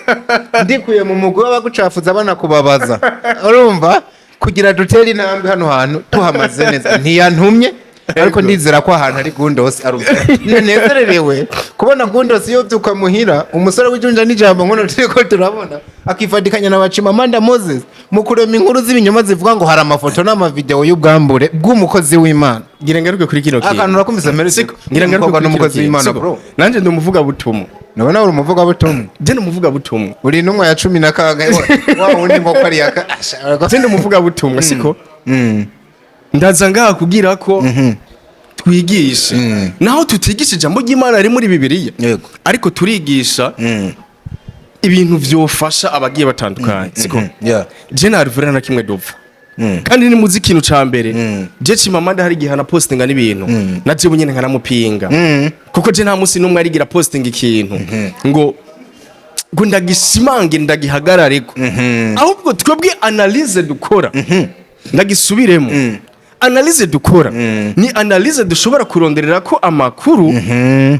Speaker 2: ndikuye mu mugwi w'abagucafuza banakubabaza, urumva, kugira dutere intambwe hano hantu tuhamaze neza. Ntiyantumye, ariko ndizera ko ahantu ari Gundos Alvera. Nezererewe kubona Gundos yobyuka muhira, umusore w'ijunja n'ijambo nkono turiko turabona, akifatikanya na Bacimamanda Moses mu kurema inkuru z'ibinyoma zivuga ngo hari amafoto n'amavideo y'ubwambure bw'umukozi w'Imana."
Speaker 1: Ngira ngaruke kuri kino kintu.
Speaker 2: Akantu urakumvise mbere?
Speaker 1: Siko, ngira ngaruke
Speaker 2: Umukobwa
Speaker 1: kuri kino
Speaker 2: n'umukozi
Speaker 1: kintu.
Speaker 2: w'Imana.
Speaker 1: Siko,
Speaker 2: Bro.
Speaker 1: Nanje ndi umuvugabutumwa.
Speaker 2: Nabona uri umuvugabutumwa.
Speaker 1: Je ndi umuvugabutumwa.
Speaker 2: Uri intumwa ya cumi na kangahe wa wundi ngo ko ari yaka?
Speaker 1: Je ndi umuvugabutumwa, siko? Ndaza ngaha kugira ko twigishe, naho tutigisha ijambo ry'Imana riri muri Bibiliya, ariko turigisha ibintu vyofasha abagiye batandukanye, siko? Je na Alvera na kimwe dupfa, kandi ni muzi ikintu ca mbere, je Chimamanda hari igihe anapostinga n'ibintu na jewe nyene nkanamupinga, kuko je nta musi n'umwe arigira posting ikintu ngo ndagishimange, ndagihagarareko. Ahubwo twebwe analyse dukora, ndagisubiremo, analyse dukora ni analyse dushobora kuronderera ko amakuru,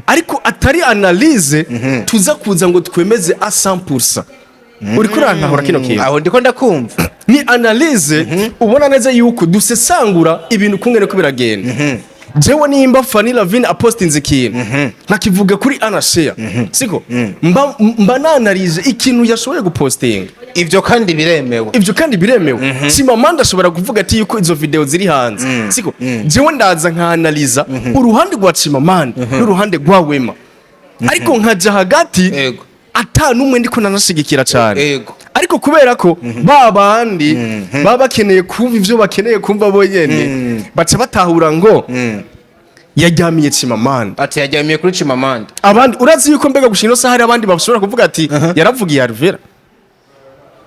Speaker 1: ariko atari analyse tuza kuza ngo twemeze a 100%. Uriko urantahura kino kintu?
Speaker 2: Aho ndiko ndakumva.
Speaker 1: Ni analyse ubona neza yuko dusesangura ibintu kungene ko biragenda. Jewe nimba Fanny Lavine apostinze ikintu nkakivuga kuri anashare, siko? Mba nanarize ikintu yashoboye gupostinga.
Speaker 2: Ibyo kandi biremewe.
Speaker 1: Ibyo kandi biremewe. Chimamanda ashobora kuvuga ati yuko izo video ziri hanze, siko? Jewe ndaza nkanaliza uruhande rwa Chimamanda n'uruhande rwa Wema, ariko nkaja hagati, ata numwe ndiko nanashigikira cyane. Ariko kubera ko ba bandi baba bakeneye kumva ivyo bakeneye kumva bo nyene, baca batahura ngo yaryamiye Chimamanda.
Speaker 2: Ati yajyamiye kuri Chimamanda.
Speaker 1: Abandi urazi yuko mbega gushika ino saha hari abandi bashobora kuvuga ati yaravugiye Alvera.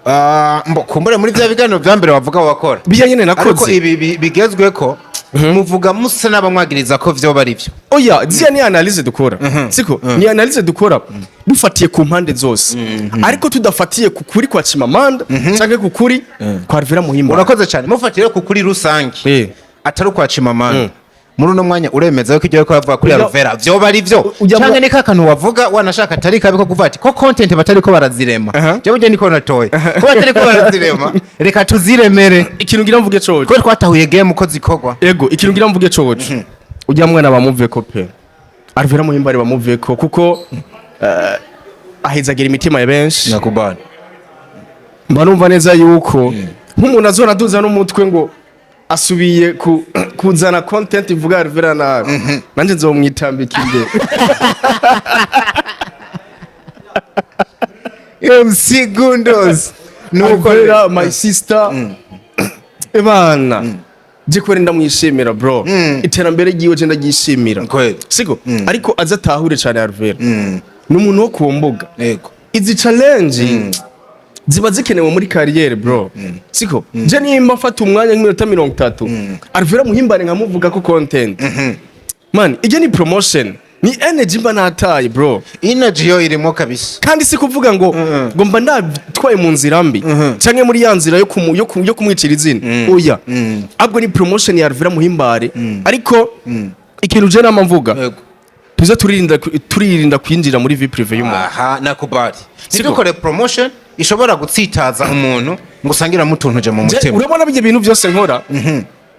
Speaker 2: Ah, kumbure muri vya biganiro vya mbere wavuga wakora,
Speaker 1: Bijya nyene
Speaker 2: ariko
Speaker 1: nakoze.
Speaker 2: ibi bigezweko muvuga musa n'abamwagiriza ko vyoba ari vyo.
Speaker 1: Oya, ziya ni analyse dukora, siko? Ni analyse dukora dufatiye ku mpande zose, ariko tudafatiye ku kuri kwa Chimamanda canke ku kuri kwa Alvera Muhimba.
Speaker 2: Urakoze cyane. Mufatire ku kuri rusange, atari ukwa Chimamanda, muri uno mwanya uremeza ko ibyo bariko bavuga kuri Alvera vyoba ari vyo, canke ni kakantu wavuga wanashaka atari kabi, ko kuvuga ati ko content batari ko barazirema? Jewe burya niko natoye ko batari ko barazirema, reka tuziremere.
Speaker 1: Ikintu ngira mvuge coco,
Speaker 2: Kuko twatahuye game uko zikorwa.
Speaker 1: Ego, ikintu ngira mvuge coco, ujya mwana bamuveko pe. Alvera Muhimbare bamuveko, kuko ahezagira imitima ya benshi.
Speaker 2: Nakubana.
Speaker 1: Mba numva neza yuko nk'umuntu azora aduza n'umutwe ngo asubiye kuzana content ivuga Alvera nabi, nanjye nzomwitambika imbere.
Speaker 2: MC Gundos, nuko.
Speaker 1: Alvera, my sister, ebana, je kweri ndamwishimira, bro. Iterambere ryiwe je ndaryishimira. Siko? Ariko aza atahure cyane, Alvera ni umuntu wo ku mbuga. Izi challenge ziba zikenewe muri carrière, bro, siko? Je nimba mfata umwanya nk'iminota 30 Alvera Muhimbare nkamuvuga ko content, man, ijye ni promotion, ni energy mba nataye, bro.
Speaker 2: Energy yo irimo kabisa.
Speaker 1: Kandi si kuvuga ngo mba natwaye mu nzira mbi canke muri ya nzira yo kumwicira izina, oya, ahubwo ni promotion ya Alvera Muhimbare. Ariko ikintu je nama mvuga, tuze turirinda kwinjira muri vie privée y'umuntu.
Speaker 2: Aha nakubali. Ntidukore promotion ishobora gutsitaza umuntu ngo usangira mutuntuje mu mutima.
Speaker 1: Urabona bijya bintu byose nkora,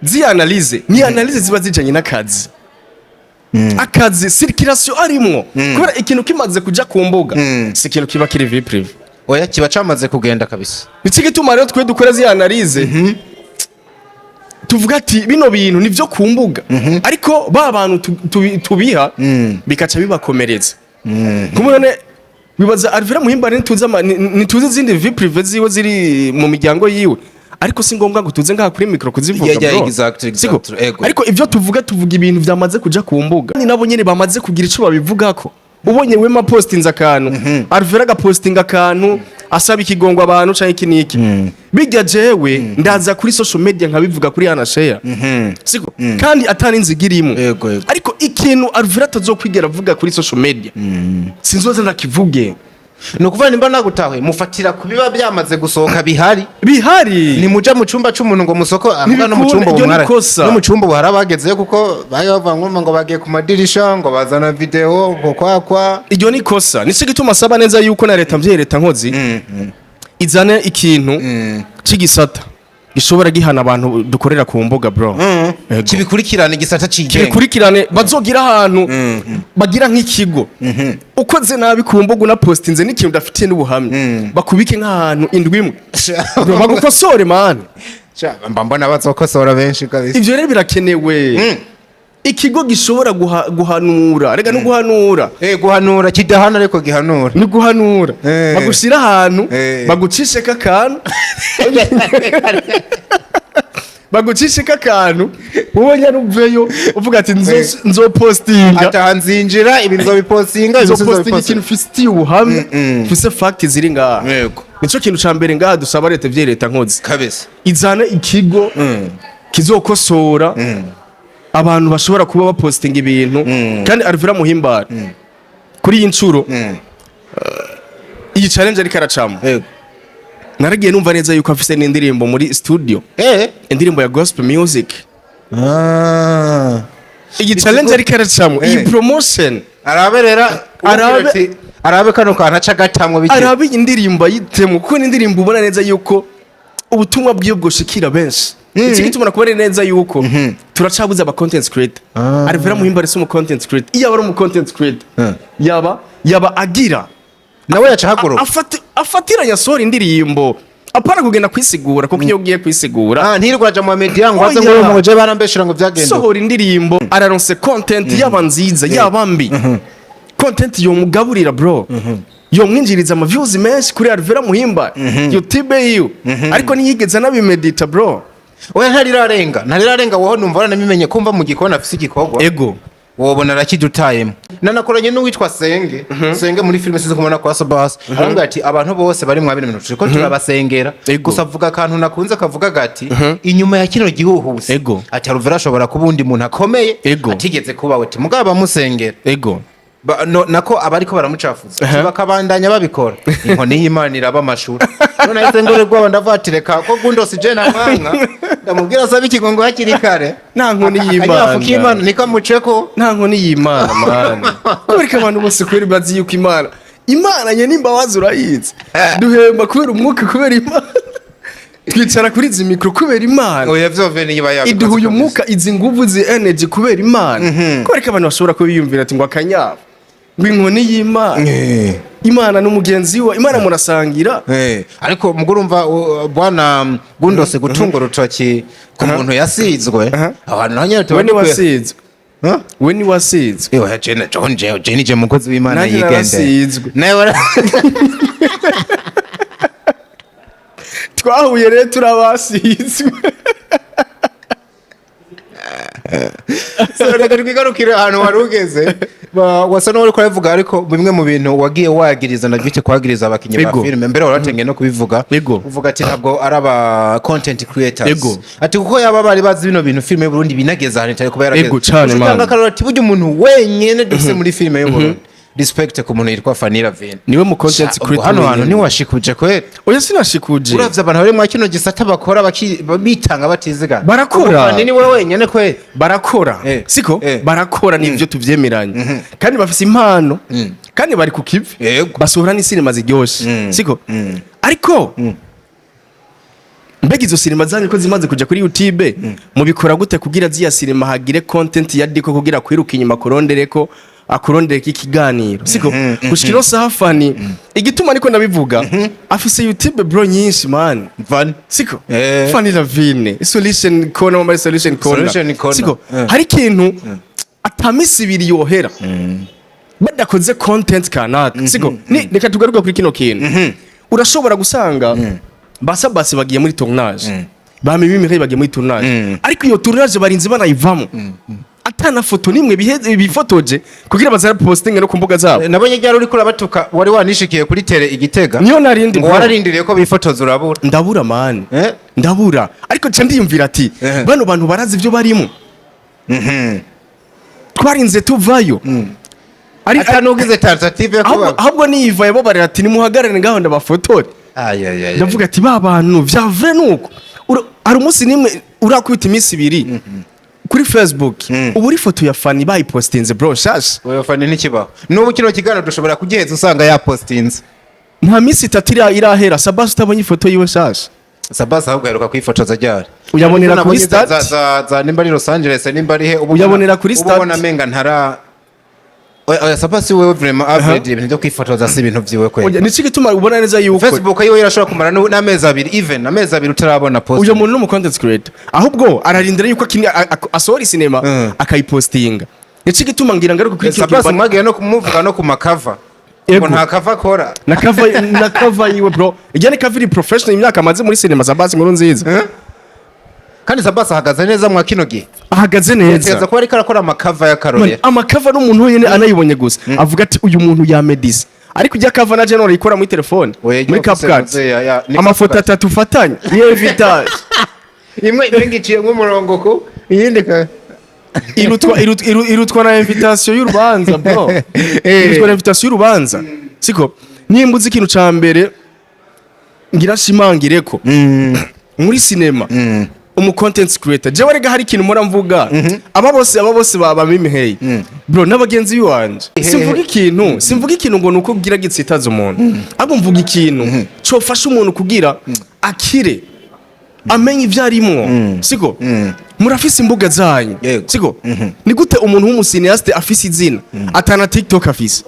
Speaker 1: zi analyse ni analyse ziba zijanye n'akazi, akazi circulation arimwo, kubera ikintu kimaze kuja ku mbuga si ikintu kiba kiri vie privée.
Speaker 2: Oya, kiba camaze kugenda kabisa.
Speaker 1: Iki gituma rero twe dukora zi analyse, tuvuga ati bino bintu nivyo ku mbuga, ariko ba bantu tubiha bikaca bibakomereza. Kumwe wibaza Alvera Muhimbare, ntituzi ntituzi izindi vie privée ziwe ziri mu miryango yiwe, ariko si ngombwa ngo tuze ngaha kuri micro kuzivuga, bro. Siko?
Speaker 2: Ego.
Speaker 1: Ariko ivyo tuvuga, tuvuga ibintu vyamaze kuja ku mbuga, kandi nabo nyene bamaze kugira ico babivugako. Ubonye Wema postinze akantu, Alvera agapostinga akantu asaba ikigongo abantu canke iki niki, bijya jewe ndaza kuri social media nkabivuga kuri ana share, siko? Kandi atari inziga irimo.
Speaker 2: Ego, ego.
Speaker 1: Ariko ikintu Alvera atazokwigera avuga kuri social media, sinzoza ndakivuge.
Speaker 2: Ni ukuvuga, nimba nagutahuye, mufatira ku biba byamaze gusohoka bihari.
Speaker 1: Bihari.
Speaker 2: Nimuja mu cumba c'umuntu ngo musoko avuga no mu
Speaker 1: Ntibikunda,
Speaker 2: cumba
Speaker 1: iryo ni
Speaker 2: ubu
Speaker 1: kosa.
Speaker 2: No mu cumba ubu hari abagezeyo, kuko bari bavuga ngo bagiye ku madirisha, ngo bazana video, ngo kwakwa.
Speaker 1: Iryo ni kosa. Nicyo gituma asaba neza yuko na leta mvyeyi, leta nkozi, izane ikintu c'igisata gishobora gihana abantu dukorera ku mbuga, bro. Ego.
Speaker 2: Kibikurikirana, igisata cigenga.
Speaker 1: Kibikurikirane, bazogira ahantu bagira nk'ikigo. Ukoze nabi ku mbuga, unapostinze n'ikintu udafitiye n'ubuhamya, bakubike nk'ahantu indwi imwe. Bro, bagukosore, man.
Speaker 2: Sha, mba mbona bazokosora benshi kabisa.
Speaker 1: Ivyo rero birakenewe, ikigo gishobora guhanura, rega no guhanura.
Speaker 2: Eh, guhanura kidahana, ariko gihanura.
Speaker 1: Ni guhanura. Bagushira ahantu, bagucisheko akantu, wowe nyine uveyo uvuga ati nzopostinga.
Speaker 2: Ataha nzinjira, ibi nzobipostinga, ibi
Speaker 1: Nzopostinga
Speaker 2: sinzobipostinga.
Speaker 1: ikintu mfitiye ubuhamya, mfise fact ziri ngaha. Nico kintu ca mbere ngaha dusaba leta vye, leta nkozi, izane ikigo kizokosora abantu bashobora kuba bapostinga ibintu. Kandi Alvera Muhimbare kuri iyi ncuro, iyi challenge ariko aracamo, naragiye numva neza yuko afise n'indirimbo muri studio, indirimbo ya gospel music. Iyi challenge ariko aracamo, iyi promotion,
Speaker 2: arabe rero, arabe kano kantu aca gatamwo bike.
Speaker 1: Arabe iyi ndirimbo ayitemo, kuko ni indirimbo ubona neza yuko ubutumwa bwiyo bwoshikira benshi. Iki gituma nakubona neza yuko turacabuze aba content creator. Alvera Muhimbare si umu content creator. Iyo aba ari umu content creator, yaba agira
Speaker 2: Nawe yaca haguruka.
Speaker 1: Afatiranya asohora indirimbo, apana kugenda kwisigura, kuko iyo ugiye kwisigura,
Speaker 2: Ah, ntirirwa aja mu media ngo aze
Speaker 1: Oya.
Speaker 2: ngo ngo je barambeshera ngo vyagenda.
Speaker 1: Sohora indirimbo, araronse content, yaba nziza yaba mbi, content yomugaburira, bro, yomwinjiriza ama views menshi kuri Alvera Muhimba YouTube yiwe, ariko ntiyigeze anabimedita, bro.
Speaker 2: Oya, ntarirarenga, ntarirarenga. Wowe numva waranabimenye kumva mu gikoni afise igikorwa.
Speaker 1: Ego.
Speaker 2: Wobona arakidutayemo. Nanakoranye n'uwitwa Senge Senge muri filime size kumubona kwa Sabas, arambwira ati abantu bose bari mwa bino bintu turiko turabasengera. Gusa avuga akantu nakunze, kavuga gati inyuma ya kino gihuhusi, ati Alvera ashobora kuba undi muntu akomeye atigeze kuba we, ati mugabo bamusengera. No, nako abariko baramucafuza bakabandanya babikora, inkoni y'Imana iraba amashuri. None ahise ngore rwabo, ndavuga ati reka ko Gundos je namwanka, ndamubwira asabe ikigongo hakiri kare.
Speaker 1: Nta nkoni
Speaker 2: Akanyafu
Speaker 1: y'Imana.
Speaker 2: k'Imana niko amuceko.
Speaker 1: Nta nkoni y'Imana, man. Kubera ko abantu bose kweri bazi yuko Imana nye n'imbabazi, urayizi. Duhemba kubera umwuka, kubera Imana. Twicara kuri izi mikoro kubera Imana.
Speaker 2: Oya, vyove niba yabikoze
Speaker 1: Iduha uyu
Speaker 2: kabisa.
Speaker 1: mwuka, izi nguvu, izi energy kubera Imana. Kubera ko abantu bashobora kuba biyumvira ati ngo akanyafu, ngo inkoni y'Imana. Imana n'umugenzi we, Imana murasangira.
Speaker 2: Ariko muguru urumva, bwana Gundose, gutunga urutoki ku muntu yasizwe, abantu naho nyene tuba
Speaker 1: We ni
Speaker 2: dukwiye-
Speaker 1: wasizwe.
Speaker 2: Huh?
Speaker 1: We ni wasizwe.
Speaker 2: Ewe, jene John je nije mukozi w'Imana
Speaker 1: Nanjye
Speaker 2: yigendera.
Speaker 1: narasizwe.
Speaker 2: Nawe
Speaker 1: Twahuye rero turabasizwe.
Speaker 2: So, reka twigarukire ahantu wari ugeze. Wasa n'uwari kurabivuga, ariko bimwe mu bintu wagiye wagiriza, nabyite kwagiriza abakinnyi ba filime, mbere waratengeye no kubivuga, uvuga ati ntabwo ari aba content creators, ati kuko yaba bari bazi bino bintu, filime y'Uburundi binageze ahantu itari kuba yarageze.
Speaker 1: Ego, cane,
Speaker 2: Uca utanga
Speaker 1: man.
Speaker 2: akarorero ati burya umuntu wenyene dufise muri filime y'Uburundi, respect ku muntu yitwa Fanny Lavine.
Speaker 1: Niwe mu content
Speaker 2: Sha, ubwo
Speaker 1: creator
Speaker 2: hano hantu
Speaker 1: wenyene.
Speaker 2: ntiwashikuje kweri?
Speaker 1: Oya, sinashikuje.
Speaker 2: Uravye abantu bari mwa kino gisata bakora bitanga batizigana.
Speaker 1: Barakora.
Speaker 2: Ubwo Fanny niwe wenyene kweri?
Speaker 1: Barakora. Siko? Barakora, nivyo tuvyemeranye, kandi bafise impano, kandi bari ku kivi. Basohora n'isinema ziryoshe, siko? Ariko mbega izo sinema zanyu ko zimaze kuja kuri YouTube, mubikora gute kugira ziya sinema hagire content ya diko, kugira kwiruka inyuma kurondereko, akurondereko ikiganiro, siko? Gushika ino saha Fanny, igituma ariko ndabivuga, afise YouTube, bro, nyinshi, man.
Speaker 2: Fanny.
Speaker 1: Siko?
Speaker 2: Eh.
Speaker 1: Fanny Lavine, Solution Corner, muri Solution Corner.
Speaker 2: Solution Corner.
Speaker 1: Siko?
Speaker 2: Eh.
Speaker 1: Hari ikintu atamisi ibiri yohera badakoze content kanaka, siko? Ni reka tugaruke kuri kino kintu. Urashobora gusanga basabasi bagiye muri tournage, ba Mimi Mireille bagiye muri tournage, ariko iyo tournage barinze banayivamo atana foto nimwe bifotoje kugira bazara posting no ku mbuga zabo.
Speaker 2: Nabonye ryari uriko urabatuka, wari wanishikiye kuri tele igitega.
Speaker 1: Niyo narindi,
Speaker 2: ngo
Speaker 1: bro.
Speaker 2: wararindiriye ko bifotoza urabura.
Speaker 1: Ndabura, man.
Speaker 2: Eh?
Speaker 1: Ndabura, ariko nca ndiyumvira ati bano bantu barazi ibyo barimo. Twarinze tuvayo.
Speaker 2: Atanugize tentative yo
Speaker 1: Ahubwo
Speaker 2: kuba
Speaker 1: ahubwo niyivaye, bo barira ati nimuhagarare ngaho ndabafotore.
Speaker 2: Ay, ay, ay,
Speaker 1: Ndavuga ati ba bantu vya vrai nuko hari umunsi nimwe urakubita iminsi 2 kuri Facebook ubu uri foto ya Fanny bayipostinze, bro, shasha.
Speaker 2: Wewe Fanny ntikibaho. N'ubu kino kiganiro dushobora kugiheza usanga yapostinze.
Speaker 1: Nta minsi 3 irahera Sabas utabonye ifoto yiwe shasha.
Speaker 2: Sabas ahubwo aheruka kwifotoza ryari?
Speaker 1: Uyabonera kuri
Speaker 2: Nabonye
Speaker 1: stade?
Speaker 2: za nimba ari Los Angeles, nimba ari he, ubu
Speaker 1: Uyabonera kuri
Speaker 2: ubu
Speaker 1: stade?
Speaker 2: ubona amenga ntara. Oya, oya, Sabas wewe vraiment average, ibintu byo kwifotoza si ibintu vyiwe kweli.
Speaker 1: Oya, nico gituma ubona neza yuko
Speaker 2: Facebook yiwe irashobora kumara n'amezi 2, even amezi 2 utarabona post.
Speaker 1: Uyo muntu ni umu content creator, ahubwo ararindira yuko asohora sinema akayipostinga. Nico gituma ngira ngaruka kuri kino
Speaker 2: Sabas
Speaker 1: kintu.
Speaker 2: mwagiye no kumuvuga no ku makava
Speaker 1: Ego.
Speaker 2: ngo nta kava akora.
Speaker 1: Na cover yiwe, bro, ijya ni cover iri professional, imyaka amaze muri cinema Sabas inkuru nziza.
Speaker 2: Eh? Kandi Sabas ahagaze neza mwa kino gihe.
Speaker 1: Ahagaze neza.
Speaker 2: Tekereza kuba ariko arakora amakava y'akarorero.
Speaker 1: Amakava n'umuntu wenyine anayibonye gusa avuga ati uyu muntu yamedise, ariko ijya cover na general ikora muri telefone,
Speaker 2: Oya,
Speaker 1: muri
Speaker 2: ijya ufise
Speaker 1: CapCut,
Speaker 2: ni
Speaker 1: amafoto
Speaker 2: CapCut.
Speaker 1: atatu ufatanye niyo vintage.
Speaker 2: Imwe imwe iciyemo umurongo ku iyindi ka
Speaker 1: Irutwa na invitation y'urubanza, bro. Irutwa na invitation y'urubanza, siko? Nimba uzi ikintu ca mbere ngira shimangire ko muri cinema umu content creator, jewe rega hari ikintu mpora mvuga, aba bose baba mimiheye, bro, n'abagenzi biwanje. Simvuga ikintu ngo nuko kugira gitsitaza umuntu, ahubwo mvuga ikintu cofasha umuntu kugira akire, amenye ibyo arimwo, siko? Murafise imbuga zanyu, siko? Ni gute umuntu w'umu cinéaste afise izina atana TikTok afise?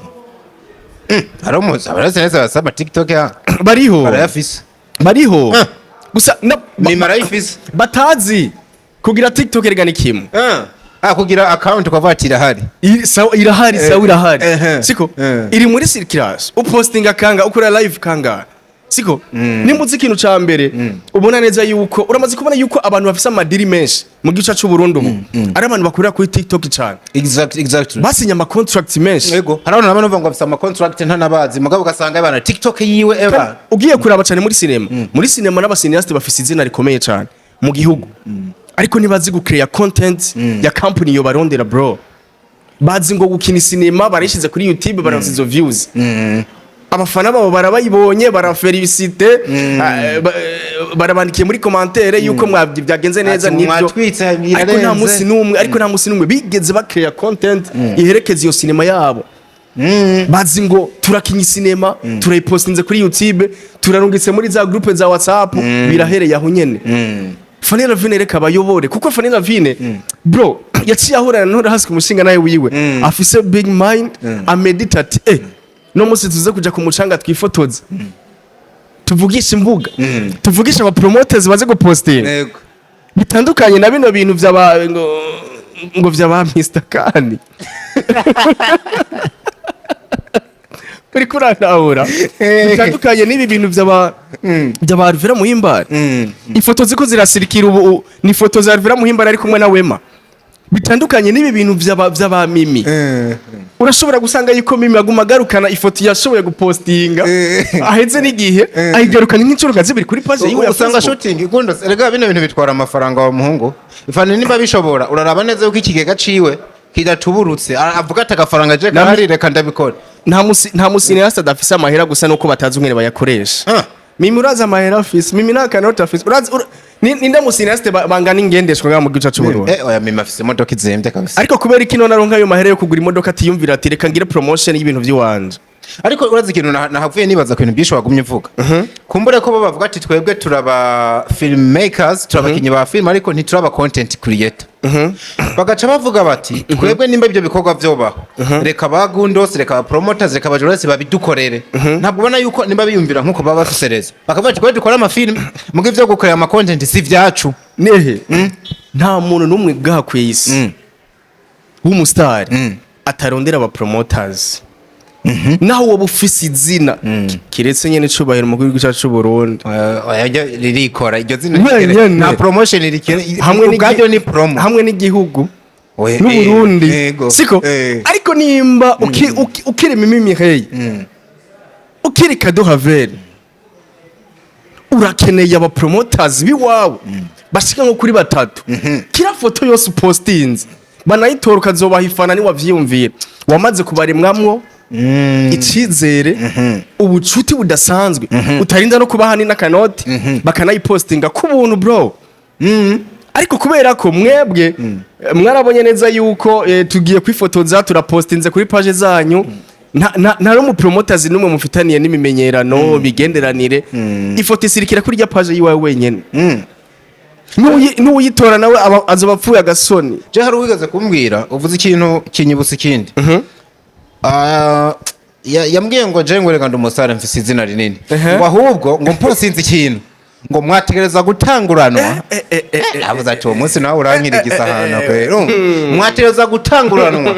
Speaker 2: Hari umuzi abarasi neza basaba TikTok ya
Speaker 1: Bariho.
Speaker 2: Barayafise.
Speaker 1: Bariho gusa
Speaker 2: Ni marayifise.
Speaker 1: Batazi kugira TikTok erega ni kimwe.
Speaker 2: Ah, kugira account ukavuga ati irahari.
Speaker 1: Sawa, irahari, sawa, irahari, siko?
Speaker 2: Eh.
Speaker 1: Iri muri circulation, upostinga kanga, ukora live kanga. Siko nimba uzi ikintu ca mbere, ubona neza yuko uramaze kubona yuko abantu bafise ama deal menshi mu gice c'u Burundi ubu ari abantu bakorera kuri TikTok cane,
Speaker 2: Exactly.
Speaker 1: basinye ama contract menshi.
Speaker 2: Yego, hari abantu nabo numva ngo afise ama contract ntanabazi, mugabo ugasanga abana TikTok yiwe eba.
Speaker 1: Ugiye kuraba cyane muri sinema n'aba cinéastes bafise izina rikomeye cyane mu gihugu, ariko ntibazi gucreya content ya company yo barondera, bro. Bazi ngo gukina sinema, barayishize kuri YouTube, baronse izo views, abafana babo barabayibonye, barafelicite, barabandikiye muri commentaire yuko mwabyi byagenze neza.
Speaker 2: Ati,
Speaker 1: Nibyo.
Speaker 2: "Mwatwitse,
Speaker 1: Ariko nta
Speaker 2: birarenze."
Speaker 1: munsi n'umwe, ariko nta munsi n'umwe bigeze bacreya content iherekeza iyo sinema yabo. Bazi ngo turakinye sinema, turayipostinze kuri YouTube, turarungitse muri za groupe za WhatsApp, birahereye aho nyene. Fanny Lavine reka bayobore, kuko Fanny Lavine, bro, yaciye ahurana n'uri hasi ku mushinga nawe wiwe afise big mind, amedita ati: "No munsi tuze kuja ku mucanga, twifotoze, tuvugishe imbuga, tuvugishe aba promoters baze gupostinga." Bitandukanye na bino bintu vyaba ngo vyaba Mr Kani, uri kurantahura? Bitandukanye n'ibi bintu vyaba Alvera Muhimbare. Ifoto ziko zirasirikira ubu ni ifoto za Alvera Muhimbare ari kumwe na Wema. Bitandukanye n'ibi bintu vyaba Mimi. Urashobora gusanga yuko Mimi aguma agarukana ifoto yashoboye gupostinga aheze n'igihe, ayigarukana nk'inshuro nka zibiri kuri page yiwe ya
Speaker 2: Usanga
Speaker 1: Facebook.
Speaker 2: shooting igundo. Erega bino bintu bitwara amafaranga wa muhungu. Ifana nimba bishobora, uraraba neza yuko ikigega ciwe kidatuburutse. Avuga ati: "Agafaranga je karahari, reka ndabikora."
Speaker 1: Nta mu cinéaste adafise amahera, gusa nuko batazi ingene bayakoresha. Mimi urazi amahera afise? Mimi nta kanoti afise. Urazi ninde mu cinéaste bangana ingendeshwa ngaha mu gice c'Uburundi?
Speaker 2: Oya, Mimi afise imodoka izimvye kabisa.
Speaker 1: Ariko kubera iki none aronka ayo mahera yo kugura imodoka, atiyumvira ati: "Reka ngire promotion y'ibintu vy'iwanje"?
Speaker 2: Ariko urazi ikintu nahavuye nibaza ku bintu byinshi wagumye uvuga, kumbure ko bo bavuga ati: "Twebwe turaba filmmakers, turabakinyi ba film, ariko ntituraba content creator." Bagaca bavuga bati: "Twebwe nimba ibyo bikorwa vyobaho, reka ba Gundos, reka ba promoters, reka ba journalists babidukorere." Ntabwo ubona yuko nimba biyumvira nkuko baba bafise rezo, bakavuga ati: "Twebwe dukora amafilm, muga ivyo gukorera ama content si vyacu."
Speaker 1: Nehe nta muntu n'umwe bwaha ku isi w'umusitari atarondera aba promoters, naho woba ufise izina, kiretse nyene icubahiro mu gihugu cyacu c'u Burundi.
Speaker 2: Oya, ririkora iryo zina.
Speaker 1: Wenyene.
Speaker 2: Nta promotion rikere
Speaker 1: Hamwe
Speaker 2: ubwaryo, ni promo.
Speaker 1: Hamwe n'igihugu
Speaker 2: Oya,
Speaker 1: n'Uburundi.
Speaker 2: Yego.
Speaker 1: Siko? Ariko nimba ukiri Mimi Mireille, ukiri Kado Haveri, urakeneye aba promoters biwawe bashika nko kuri batatu. Kira foto yose upostinze banayitora, ukazobaha ifana. Niwavyiyumvira, wamaze kubaremwamwo icizere, ubucuti budasanzwe, utarinda no kubaha n'akanoti, bakanayipostinga ku buntu, bro. Ariko kubera ko mwebwe mwarabonye neza yuko tugiye kwifotoza, turapostinze kuri page zanyu, nta n'umu promoters n'umwe mufitaniye n'imimenyerano, migenderanire, ifoto isirikira kuri rya page yiwawe wenyene. N'uyitora nawe azoba apfuye agasoni.
Speaker 2: Je hari uwigeze kumbwira, uvuze ikintu kinyibutsa ikindi. Ah, yambwiye ngo: "Je ngo reka ndi umusare, mfise izina rinini," ngo ahubwo ngo mposinze ikintu ngo mwategereza gutanguranwa. Avuze ati: "Uwo munsi nawe urankirigisa ahantu kwera, mwategereza gutanguranwa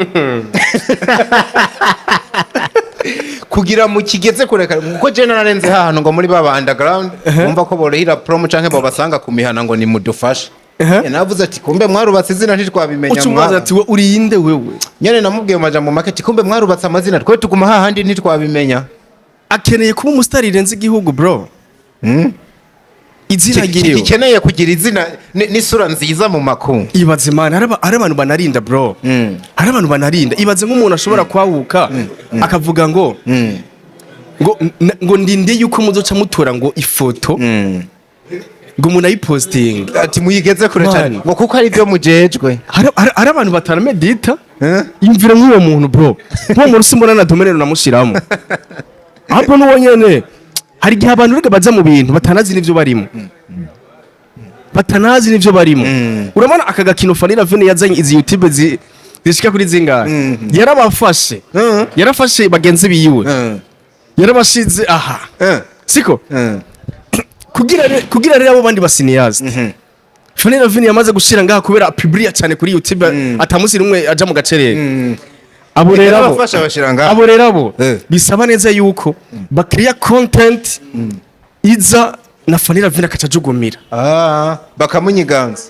Speaker 2: kugira mu kigeze kureka, kuko je nararenze hahantu ngo muri baba underground bumva ko borohira promo canke bobasanga ku mihana ngo nimudufashe." Navuze ati: "Kumbe mwarubatse izina ntitwabimenya."
Speaker 1: Uca umubaza ati: "We urinde wewe?"
Speaker 2: Nyene namubwiye mu majambo make ati: "Kumbe mwarubatse amazina, twe tuguma hahandi ntitwabimenya."
Speaker 1: Akeneye kuba umusitari rirenze igihugu, bro, izina ryiwe.
Speaker 2: Gikeneye kugira izina n'isura nziza mu makungu.
Speaker 1: Ibaze man, hari abantu banarinda, bro, hari abantu banarinda. Ibaze nk'umuntu ashobora kwahuka akavuga ngo ndinde yuko muzoca mutora ngo ifoto ngo umuntu ayipostinga.
Speaker 2: Ati: "Muyigeze kure cyane,"
Speaker 1: Man.
Speaker 2: ngo kuko ari byo mujejwe.
Speaker 1: Hari abantu bataramedita.
Speaker 2: Eh?
Speaker 1: Yumvira nk'uwo muntu, bro, nk'uwo muntu simbona na domaine namushiramo, ahubwo n'uwo nyene. Hari igihe abantu rega baza mu bintu batanazi n'ivyo barimo, batanazi n'ivyo barimo. Urabona aka gakino Fanny Lavine yazanye, izi YouTube zishika kuri zingahe, yarabafashe, yarafashe bagenzi biwe, yarabashize aha, siko? Kugira rero abo bandi ba cinéastes Fanny Lavine yamaze gushira ngaha, kubera publia cyane kuri YouTube, atamusi rumwe aja mu gacerere, abo rero abo
Speaker 2: Yarabafasha, bashira ngaha.
Speaker 1: Abo rero abo bisaba neza yuko bakiriya content. Iza na Fanny Lavine akaca ajugumira.
Speaker 2: Ah, bakamunyiganza.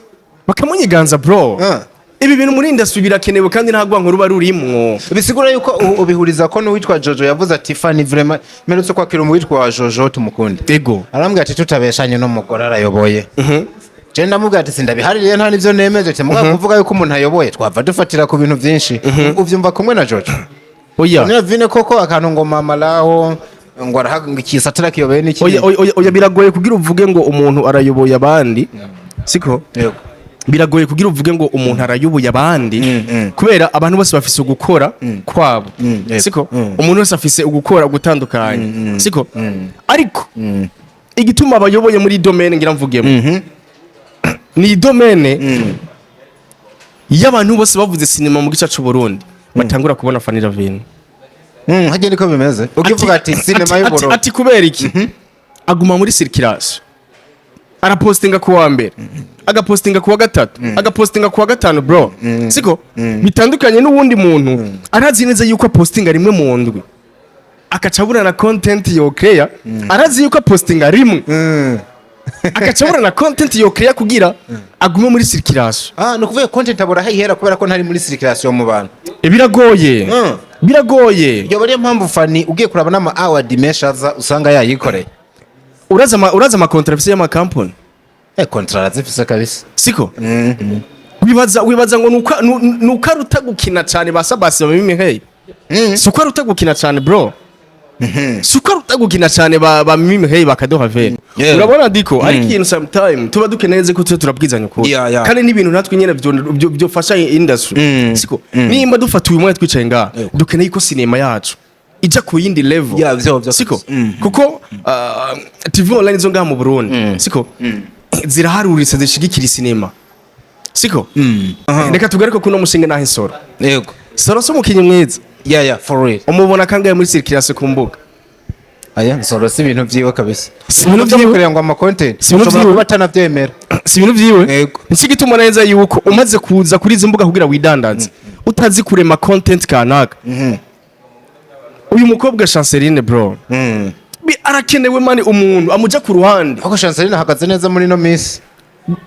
Speaker 1: Bakamunyiganza, bro.
Speaker 2: Ah.
Speaker 1: Ibi bintu muri industry birakenewe kandi nta rwango ruba rurimwo.
Speaker 2: Bisigura yuko ubihuriza ko n'uwitwa Jojo yavuze ati Fanny vraiment, mperutse kwakira umuwitwa Jojo, tumukunde. Arambwira ati tutabeshanye n'umugore arayoboye. Je ndamubwira ati sindabihaririye, nta nivyo nemeje, ati mugabo kuvuga yuko umuntu ayoboye twava dufatira ku bintu byinshi. Uvyumva kumwe na Jojo?
Speaker 1: Oya.
Speaker 2: Niyo vine koko akantu ngo mama laho ngo arahaga ikisatira kiyoboye n'iki?
Speaker 1: Oya, oya, oya, oya, biragoye kugira uvuge ngo umuntu arayoboye abandi, siko?
Speaker 2: Yego.
Speaker 1: Biragoye kugira uvuge ngo umuntu arayoboye abandi kubera abantu bose bafise ugukora kwabo,
Speaker 2: yego.
Speaker 1: siko? Umuntu wese afise ugukora gutandukanye, siko? Ariko igituma abayoboye muri domaine ngira mvugemo ni domaine y'abantu bose bavuze sinema mu gice c'u Burundi batangura kubona Fanny Lavine.
Speaker 2: Hajye niko bimeze, ukivuga ati sinema y'u Burundi.
Speaker 1: Ati kubera iki? Aguma muri circulation, arapostinga ku wa mbere, agapostinga ku wa gatatu, agapostinga ku wa gatanu, bro, siko? Bitandukanye n'uwundi muntu arazi neza yuko apostinga rimwe mu ndwi, akaca abura na content yo creya. Arazi yuko apostinga rimwe, akaca abura na content yo creya kugira agume muri circulation.
Speaker 2: Ah, ni ukuvuga content abura aho ihera kubera ko ntari muri circulation mu bantu.
Speaker 1: Biragoye. Biragoye.
Speaker 2: Iyo ariyo mpamvu Fanny ugiye kuraba n'ama award menshi aza usanga yayikoreye.
Speaker 1: Uraza ama contrat afise y'amakampani.
Speaker 2: Eh, contrat arazifise kabisa.
Speaker 1: Siko? Wibaza ngo nuko aruta gukina cyane ba Sabasi ba Mimi Hey? Si uko aruta gukina cyane, bro, si uko aruta gukina cyane ba Mimi Hey bakadoha vere. Urabona diko ariko ikintu sometime tuba dukeneye ko tuba turabwizanya ukuri kandi n'ibintu natwe nyene byofasha industry, siko? Nimba dufata uyu mwanya twicaye ngaha, dukeneye ko sinema yacu ija ku yindi level,
Speaker 2: Yeah, vyo
Speaker 1: siko?
Speaker 2: kabisa.
Speaker 1: Kuko TV online zo ngaha mu Burundi, siko, ziraharuritse zishigikira sinema, siko? Reka tugaruke kuno mushinga naho Insoro. Soro si umukinyi mwiza?
Speaker 2: Yeah, for real.
Speaker 1: Umubona kangahe muri circulation ku mbuga?
Speaker 2: Aya Nsoro si ibintu vyiwe kabisa.
Speaker 1: Si ibintu vyiwe.
Speaker 2: Kugira ngo ama content
Speaker 1: Si ibintu
Speaker 2: ushobora
Speaker 1: vyiwe.
Speaker 2: kuba atanavyemera.
Speaker 1: Si ibintu vyiwe.
Speaker 2: Yego.
Speaker 1: Nicyo gituma neza yuko umaze kuza kuri izi mbuga kugira widandaze utazi kurema content kanaka. Uyu mukobwa Chanceline, bro, arakenewe man, umuntu amuja ku ruhande.
Speaker 2: Ahubwo Chanceline ahagaze neza muri ino minsi.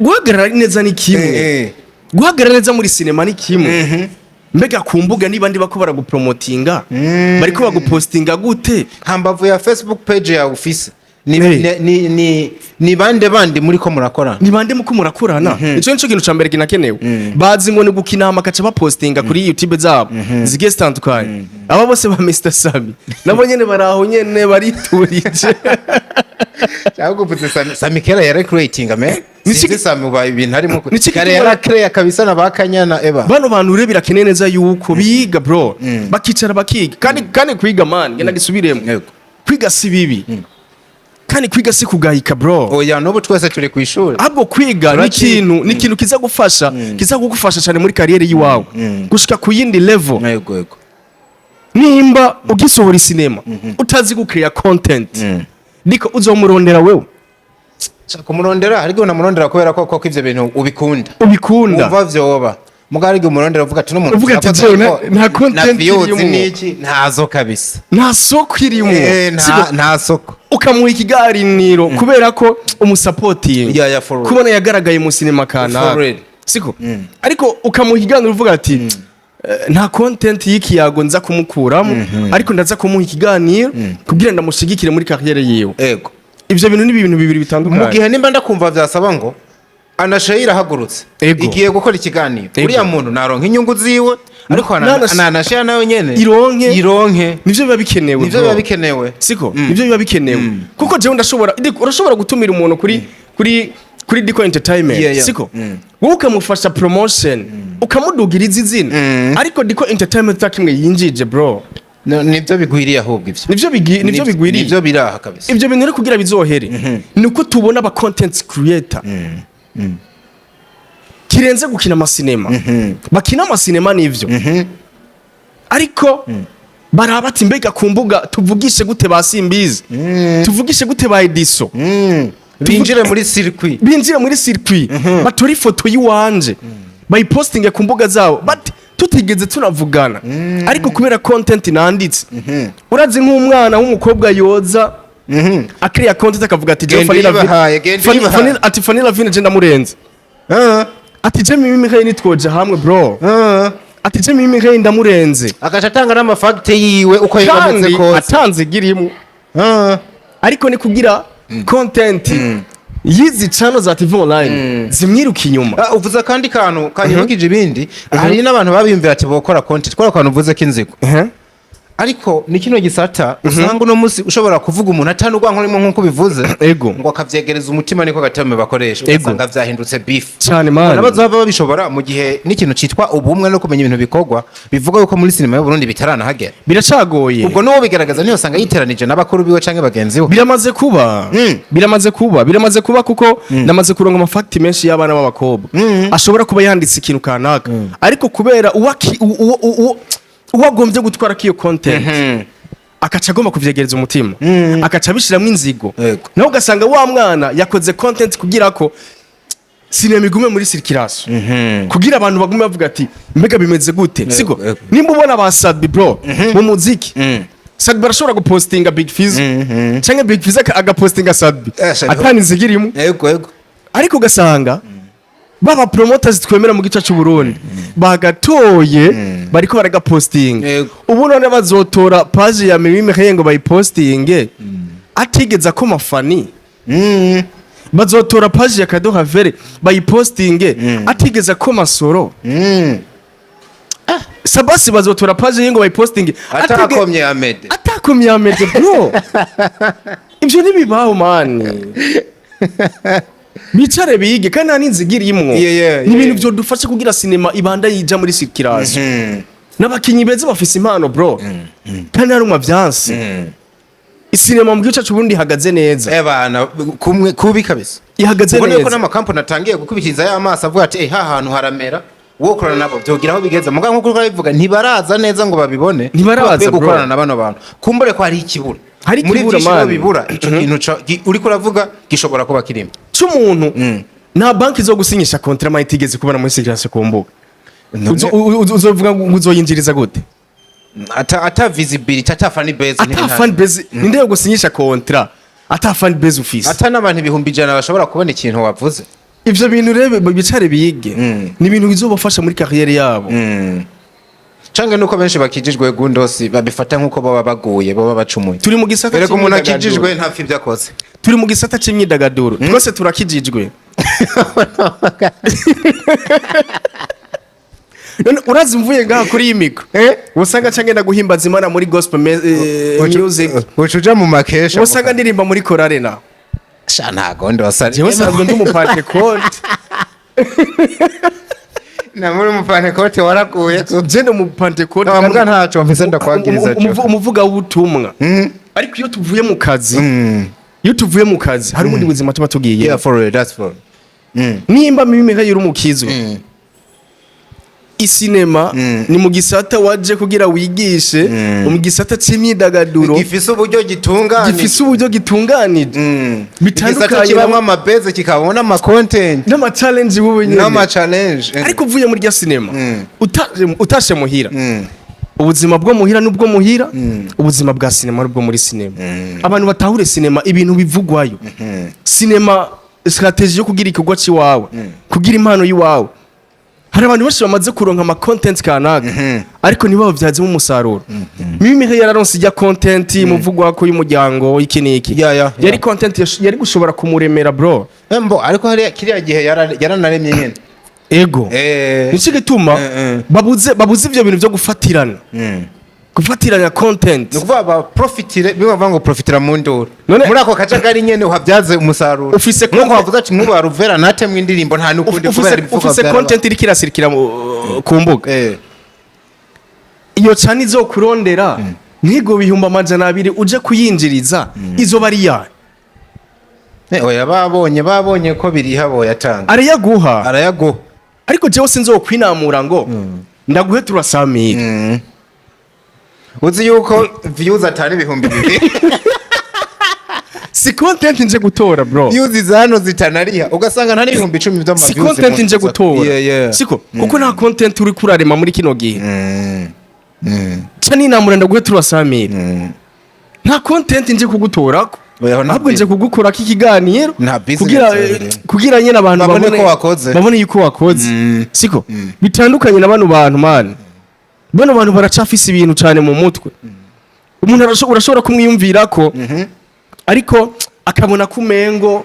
Speaker 1: Guhagarara neza ni kimwe, guhagarara neza muri sinema ni kimwe. Mbega ku mbuga niba ndi bako baragupromotinga, bariko bagupostinga gute?
Speaker 2: Hambavu ya Facebook page yawe ufise ni,
Speaker 1: Hey.
Speaker 2: ni bande bandi muri ko murakorana?
Speaker 1: Ni bande muko murakorana? Ico nico kintu ca mbere kinakenewe. Bazi ngo ni gukina hama bakaca bapostinga kuri YouTube zabo zigiye zitandukanye. Aba bose ba Mr Sami nabo nyene baraho nyene bariturije.
Speaker 2: Cyangwa uvuze Sami, Sami kera yari creating me. Sinzi Sami ubaye ibintu harimo.
Speaker 1: Niki
Speaker 2: Kare
Speaker 1: gituma-
Speaker 2: yari create kabisa na bakanyana eba.
Speaker 1: Bano bantu rero birakeneye neza yuko biga, bro, bakicara bakiga. Kandi kwiga, man, ngenda gisubiremo, kwiga si bibi kandi kwiga si kugayika, bro.
Speaker 2: Oya, n'ubu twese turi ku ishuri.
Speaker 1: Ahubwo kwiga ni ikintu, ni ikintu kiza gufasha, kiza kugufasha cyane muri carrière yiwawe gushika ku yindi level.
Speaker 2: Yego.
Speaker 1: Nimba ugisohora isinema utazi gucreya content, niko uzomurondera wewe?
Speaker 2: Shaka kumurondera, ariko unamurondera kubera ko koko ivyo bintu ubikunda.
Speaker 1: Ubikunda.
Speaker 2: Umva vyoba. Mugabo ariko umurondera uvuga ati n'umuntu
Speaker 1: Uvuga ati,
Speaker 2: yakoze
Speaker 1: "Jewe,
Speaker 2: ariko
Speaker 1: nta content
Speaker 2: na views
Speaker 1: irimo."
Speaker 2: n'iki ntazo kabisa.
Speaker 1: Nta soko irimo.
Speaker 2: Nta
Speaker 1: Siko-
Speaker 2: nta soko.
Speaker 1: Ukamuha ikiganiro kubera ko umusapotinga
Speaker 2: Yeah, for real.
Speaker 1: kubona yagaragaye mu sinema kanaka,
Speaker 2: For real.
Speaker 1: siko? Ariko ukamuha ikiganiro uvuga ati nta content y'ikiyago nza kumukuramo, ariko ndaza kumuha ikiganiro kugira ndamushigikire muri carrière yiwe. Ivyo bintu ni ibintu bibiri
Speaker 2: Mu
Speaker 1: bitandukanye.
Speaker 2: gihe nimba ndakumva vyasaba ngo Anasheyi irahagurutse igiye gukora ikiganiro, uriya muntu naronka inyungu ziwe, ariko Anasheya nawe nyene
Speaker 1: Ironke.
Speaker 2: Ironke.
Speaker 1: Nivyo biba bikenewe,
Speaker 2: Nivyo
Speaker 1: bro.
Speaker 2: biba bikenewe.
Speaker 1: Siko? Nivyo biba bikenewe kuko jewe ndashobora urashobora gutumira umuntu kuri Diko Entertainment, siko? Wowe ukamufasha promotion, ukamudugiriza izina, ariko Diko Entertainment takimwe yinjije, bro.
Speaker 2: No, nivyo bigwiriye ahubwo ivyo.
Speaker 1: Nivyo bigwiriye.
Speaker 2: Nivyo biraha kabisa.
Speaker 1: Ibyo bintu rero kugira bizohere ni uko tubona aba content creator kirenze gukina amasinema. Bakina amasinema nivyo, ariko baraba ati mbega ku mbuga tuvugishe gute ba Simbizi, tuvugishe gute ba Ediso?
Speaker 2: Binjire muri circuit.
Speaker 1: Binjire muri circuit, batore ifoto y'iwanje bayipostinge ku mbuga zabo but tutigeze tunavugana, ariko kubera content nanditse. Urazi nk'umwana w'umukobwa yoza Akiriya content akavuga ati: "Jewe
Speaker 2: Genda
Speaker 1: Fanny Lavine."
Speaker 2: uyibahaye, genda uyibahaye.
Speaker 1: Ati: "Fanny Lavine je ndamurenze." Ati: "Je Mimi Mireille nitwoja hamwe, bro." Ati: "Je Mimi Mireille ndamurenze."
Speaker 2: Agaca atanga n'amafacts yiwe uko yibameze
Speaker 1: Kandi
Speaker 2: kose.
Speaker 1: atanze igirimo, ariko ni kugira content yizi channel za TV online zimwiruka inyuma.
Speaker 2: Ah, uvuze akandi kantu kanyibukije ibindi. Hari n'abantu babiyumvira ati bokora content kubera akantu uvuze k'inzigo, ariko ni kino gisata usanga uno munsi ushobora kuvuga umuntu atanurwa nkorimo nk'uko bivuze, ngo akavyegereza umutima, niko gatame bakoresha, ugasanga vyahindutse beef.
Speaker 1: Cyane, man.
Speaker 2: Nabazohava babishobora mu gihe n'ikintu citwa ubumwe no kumenya ibintu bikorwa bivuga yuko muri sinema y'Uburundi bitaranahagera.
Speaker 1: Biracagoye.
Speaker 2: Ubwo n'uwo bigaragaza niyo usanga yiteranije n'abakuru biwe canke bagenzi we.
Speaker 1: Biramaze kuba, biramaze kuba, biramaze kuba, kuko namaze kuronka amafacts menshi y'abana b'abakobwa ashobora kuba yanditse ikintu kanaka, ariko kubera uwo agombye gutwara k'iyo content akaca agomba kuvyegereza umutima, akaca abishiramwo inzigo, nawe ugasanga wa mwana yakoze content kugira ko sinema igume muri circulation, kugira abantu bagume bavuga ati: "Mbega bimeze gute?" Siko? Nimba ubona ba Sadbi, bro, mu muziki, Sadbi arashobora gupostinga Big Fizz canke Big Fizz agapostinga Sadbi,
Speaker 2: Sadbi.
Speaker 1: atani inzigo irimo.
Speaker 2: Yego yego
Speaker 1: Ariko ugasanga baba promoters twemera mu gice cy'u Burundi bagatoye bariko baragapostinga. Ubu none bazotora page ya Mimi Mireille ngo bayipostinge atigeze akoma Fanny? Bazotora page ya Kado Havere bayipostinge atigeze akoma Soro? Sabasi bazotora page ye ngo bayipostinge
Speaker 2: atakomye Amede?
Speaker 1: Atakomye Amede, bro. Ibyo ntibibaho, man. Bicare bige, kandi nta n'inzigo irimwo. Ni ibintu byodufasha kugira sinema ibanda yija muri circulation n'abakinyi beza bafise impano, bro, kandi hari umwa vyanse. Isinema mu gihugu cyacu Burundi ihagaze neza.
Speaker 2: Ebana kumwe kubi kabisa.
Speaker 1: Ihagaze
Speaker 2: Ubona yuko
Speaker 1: neza.
Speaker 2: n'amakampani atangiye gukubitiza ya maso avuga ati: "Eh, ha hantu haramera, wokorana nabo byogira aho bigeze." Muga nkuko urabivuga, ntibaraza neza ngo babibone.
Speaker 1: Ntibaraza,
Speaker 2: Bakwiye
Speaker 1: bro.
Speaker 2: gukorana na bano bantu, kumbure ko hari ikibura.
Speaker 1: Hari
Speaker 2: Muri
Speaker 1: ikibura,
Speaker 2: byinshi
Speaker 1: man.
Speaker 2: rero bibura, ico kintu uriko uravuga gishobora kuba kirimo.
Speaker 1: C'umuntu nta banki zo gusinyisha contrat mayi itigeze kubona muri circulation ku mbuga. Uzovuga ngo uzoyinjiriza gute?
Speaker 2: Ata visibility, ata fan base.
Speaker 1: Ata fan base, ninde yo gusinyisha contrat ata fan base ufise?
Speaker 2: Ata n'abantu 100,000 bashobora kubona ikintu wavuze.
Speaker 1: Ivyo bintu rero bicare bige, ni ibintu bizobafasha muri carrière yabo.
Speaker 2: Canke nuko benshi bakijijwe gundosi babifata nkuko baba baguye, baba bacumuye.
Speaker 1: Turi mu gisata
Speaker 2: Erega umuntu
Speaker 1: c'imyidagaduro.
Speaker 2: akijijwe ntapfa ibyo akoze.
Speaker 1: Turi mu gisata c'imyidagaduro, twese turakijijwe. None urazi mvuye ngaha kuri iyi micro, usanga canke ngenda guhimbaza Imana muri gospel music.
Speaker 2: Uca uja mu makesha.
Speaker 1: Usanga ndirimba muri korale na
Speaker 2: Sha, ntago ndosa.
Speaker 1: Jewe sanzwe ndi umupantekote.
Speaker 2: Na muri umupantekote waraguye.
Speaker 1: Je ndi umupantekote.
Speaker 2: Nta mbwa, ntaco mfise ndakwagiriza.
Speaker 1: Umuvuga w'ubutumwa. Ariko iyo tuvuye mu kazi, iyo tuvuye mu kazi hari ubundi buzima tuba tugiye.
Speaker 2: Yeah, for real, that's for real.
Speaker 1: Nimba Mimi Mireille uri umukizwa, isinema ni mu gisata waje kugira wigishe, mu gisata c'imyidagaduro
Speaker 2: gifise uburyo gitunganije,
Speaker 1: gifise uburyo gitunganije,
Speaker 2: bitandukanye,
Speaker 1: bitandukanye
Speaker 2: kibamwo amabeze, kikabamo n'amacontent
Speaker 1: n'amachallenge bubu nyene.
Speaker 2: N'amachallenge.
Speaker 1: Ariko uvuye muri rya sinema, utashe muhira, ubuzima bwo muhira n'ubwo muhira, ubuzima bwa sinema n'ubwo muri sinema. Abantu batahure sinema, ibintu bivugwayo, sinema strategy yo kugira igikorwa ciwawe, kugira impano yiwawe. Hari abantu benshi bamaze kuronka ama content kanaka, ariko ntibabavyazemo umusaruro. Mimi Mireille yararonse ijya content muvugwa ko y'umuryango iki n'iki, yari content yari gushobora kumuremera, bro.
Speaker 2: Mbo ariko hariya kiriya gihe yaranaremye nyene.
Speaker 1: Ego. Nico gituma babuze ivyo bintu vyo gufatirana, gufatiranya content.
Speaker 2: Ni ukuvuga ba profitire, bimwe bavuga ngo profitira mu nduru. Muri ako kajagari nyene uhabyaze umusaruro. Nk'uko wavuze ati nk'ubu Ruvera natemwe indirimbo nta n'ukundi kubera ibivugwa
Speaker 1: Ufise
Speaker 2: byarabaye.
Speaker 1: content iriko irasirikira ku mbuga, iyo cani izokurondera ntigo 200,000 uje kuyinjiriza, izoba ari yayo.
Speaker 2: Oya, babonye ko biriha boyatanga.
Speaker 1: Arayaguha.
Speaker 2: Arayaguha.
Speaker 1: Ariko jewe sinzokwinamura ngo ndaguhe turasamira.
Speaker 2: Uzi yuko views atari 2000.
Speaker 1: Si content nje gutora, bro.
Speaker 2: Views za hano zitanariha, ugasanga nta n'10,000 vy'ama
Speaker 1: Si
Speaker 2: views.
Speaker 1: content nje gutora. Siko? Kuko nta content uri kurarema muri kino gihe. Ca ninamura ndaguhe turasamira, nta content nje kugutorako.
Speaker 2: Oya, nta
Speaker 1: Ahubwo nje kugukorako ikiganiro
Speaker 2: Nta business
Speaker 1: kugira
Speaker 2: birimo.
Speaker 1: kugira nyene abantu
Speaker 2: Babone ko wakoze.
Speaker 1: babone yuko wakoze, siko? Bitandukanye na bano bantu, man. Bano bantu baracafise ibintu cane mu mutwe. Umuntu urashobora kumwiyumvira ko, ariko akabona ko umengo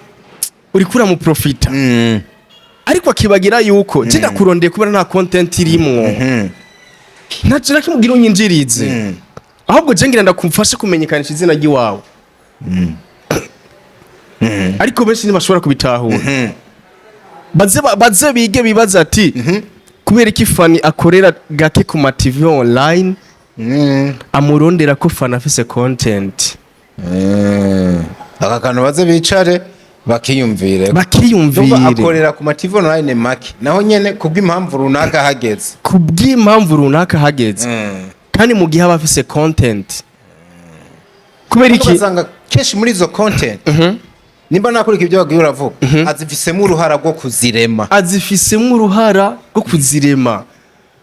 Speaker 1: uriko uramuprofita, ariko akibagira yuko je ndakurondeye kubera nta content irimwo, ntaco nakimubwira unyinjirize, ahubwo je ngira ndakumfashe kumenyekanisha izina ry'iwawe. Ariko benshi ntibashobora kubitahura. Baze bige, bibaza ati kubera iki Fani akorera gake ku ma TV online, amurondera ko Fani afise content?
Speaker 2: Aka kantu baze bicare bakiyumvire.
Speaker 1: Bakiyumvire.
Speaker 2: Ndumva akorera ku ma TV online make, naho nyene kubw'impamvu runaka hageze.
Speaker 1: Kubw'impamvu runaka hageze, kandi mu gihe aba afise content, kubera iki?
Speaker 2: Ugasanga kenshi muri izo content, nimba nakurika ibyo wagiye uravuga, azifisemo uruhara rwo kuzirema.
Speaker 1: Azifisemo uruhara rwo kuzirema,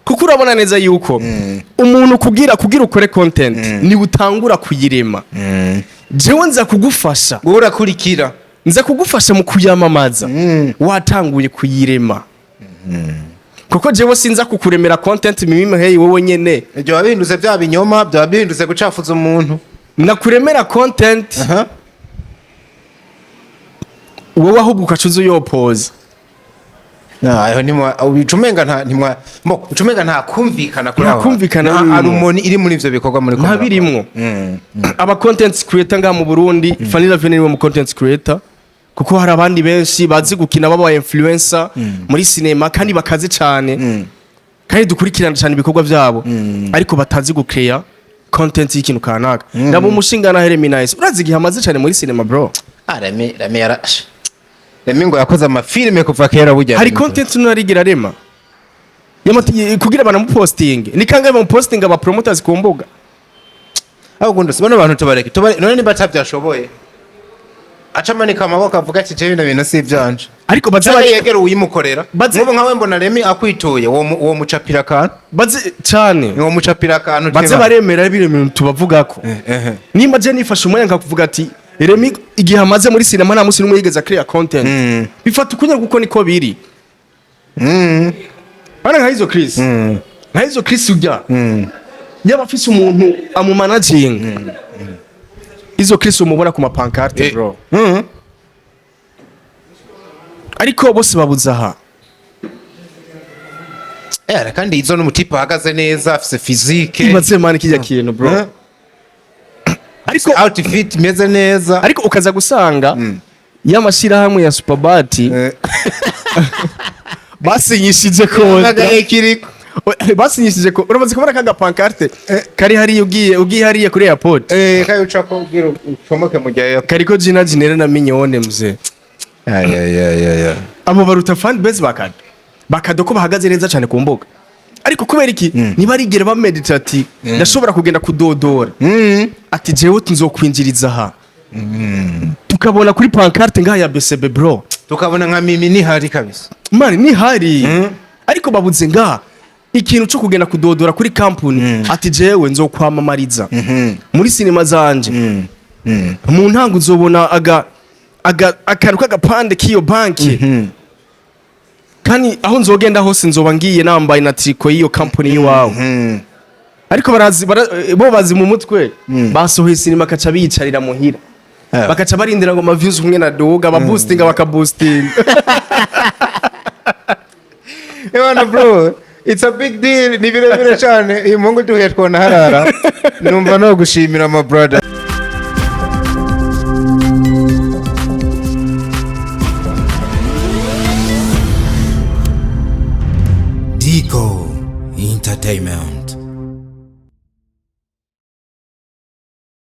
Speaker 1: kuko urabona neza yuko umuntu kugira ukore content ni utangura kuyirema. Jewe nza kugufasha.
Speaker 2: Wowe urakurikira.
Speaker 1: Nza kugufasha mu kuyamamaza watanguye kuyirema, kuko jewe sinza kukuremera content mimi. Hey, wowe nyene.
Speaker 2: Ibyo biba bihindutse bya binyoma, byaba bihindutse gucafuza umuntu.
Speaker 1: Nakuremera content, wowe ahubwo ukaca uza uyopoza.
Speaker 2: Aho nimwa ucumenga nta ntimwa mo ucumenga nta kumvikana kuri
Speaker 1: Nta
Speaker 2: aho.
Speaker 1: kumvikana
Speaker 2: Nta
Speaker 1: birimwo.
Speaker 2: harmony iri muri ivyo bikorwa muri.
Speaker 1: Nta birimwo. Aba content creator ngaha mu Burundi, Fanny Lavine niwe mu content creator, kuko hari abandi benshi bazi gukina, baba influencer muri cinema kandi bakaze cyane, kandi dukurikirana cyane ibikorwa byabo, ariko batazi gucreya content y'ikintu kanaka. Ndabo umushinga na Heremy Nice, urazi igihe amaze cyane muri cinema, bro?
Speaker 2: Ah, Remy, Remy yara Remy ngo yakoze amafilime kuva kera burya.
Speaker 1: Hari
Speaker 2: Remy.
Speaker 1: content narigira arema kugira banamupostinge. Ni kangahe bamupostinga aba promoters ku mbuga?
Speaker 2: Ahubwo ndose bano bantu tubareke, tubare none niba atavyashoboye aca amanika amaboko avuga ati: "Je bino bintu si ivyanje."
Speaker 1: Ariko baze
Speaker 2: Canke yegera uyimukorera.
Speaker 1: Baze-
Speaker 2: Nk'ubu nkawe mbona Remy akwituye, wo mucapira akantu.
Speaker 1: Baze cyane.
Speaker 2: Wo mucapira akantu.
Speaker 1: Baze
Speaker 2: teba.
Speaker 1: baremera bino bintu tubavugako. Nimba je nifashe umwanya nkakuvuga ati Remy igihe amaze muri cinema nta munsi n'umwe yigeze create content, bifata ukunya kuko niko biri. Bana nka izo Chris, nka izo Chris ujya yaba afise umuntu amumanaginga, izo Chris umubona ku mapancarte, bro. Ariko bose babuze aha.
Speaker 2: Eh, kandi izo n'umutipe ahagaze neza, afise physique.
Speaker 1: Ibaze, man, kijya kintu, bro. Ariko
Speaker 2: Outfit imeze neza.
Speaker 1: Ariko ukaza gusanga y'amashirahamwe ya Superbat basinyishije kontra.
Speaker 2: Kiriko.
Speaker 1: Basinyishije ko uramaze kubona kaga pancarte kari hariya, ugiye hariya kuri airport.
Speaker 2: Eh, kayo ucako ubwira ucomoke mu gihe.
Speaker 1: Kariko Gina Ginere na Mignone, mzee.
Speaker 2: Ay ay ay ay ay.
Speaker 1: Abo baruta fan base bakado bakado ko bahagaze neza cyane ku mbuga. Ariko kubera iki niba arigera bamedita ati ndashobora kugenda kudodora, ati jewe nzokwinjiriza aha, tukabona kuri pancarte ngaha ya BCB, bro?
Speaker 2: Tukabona nka Mimi nihari kabisa.
Speaker 1: Man, nihari. Ariko babuze ngaha ikintu cyo kugenda kudodora kuri company ati jewe nzokwamamariza muri sinema zanje, mu ntango uzobona aga aga akantu k'agapande k'iyo banki, kandi aho nzogenda hose nzoba ngiye nambaye na triko y'iyo company y'iwawe. Ariko barazi bo bazi mu mutwe basohoye sinema, bakaca biyicarira muhira, bakaca barindira ngo ama views umwe na duga, ababoostinga bakaboostinga.
Speaker 2: Ewana bro, it's a big deal, ni birebire cyane. Uyu muhungu duhuye twona harara, numva no gushimira my brother.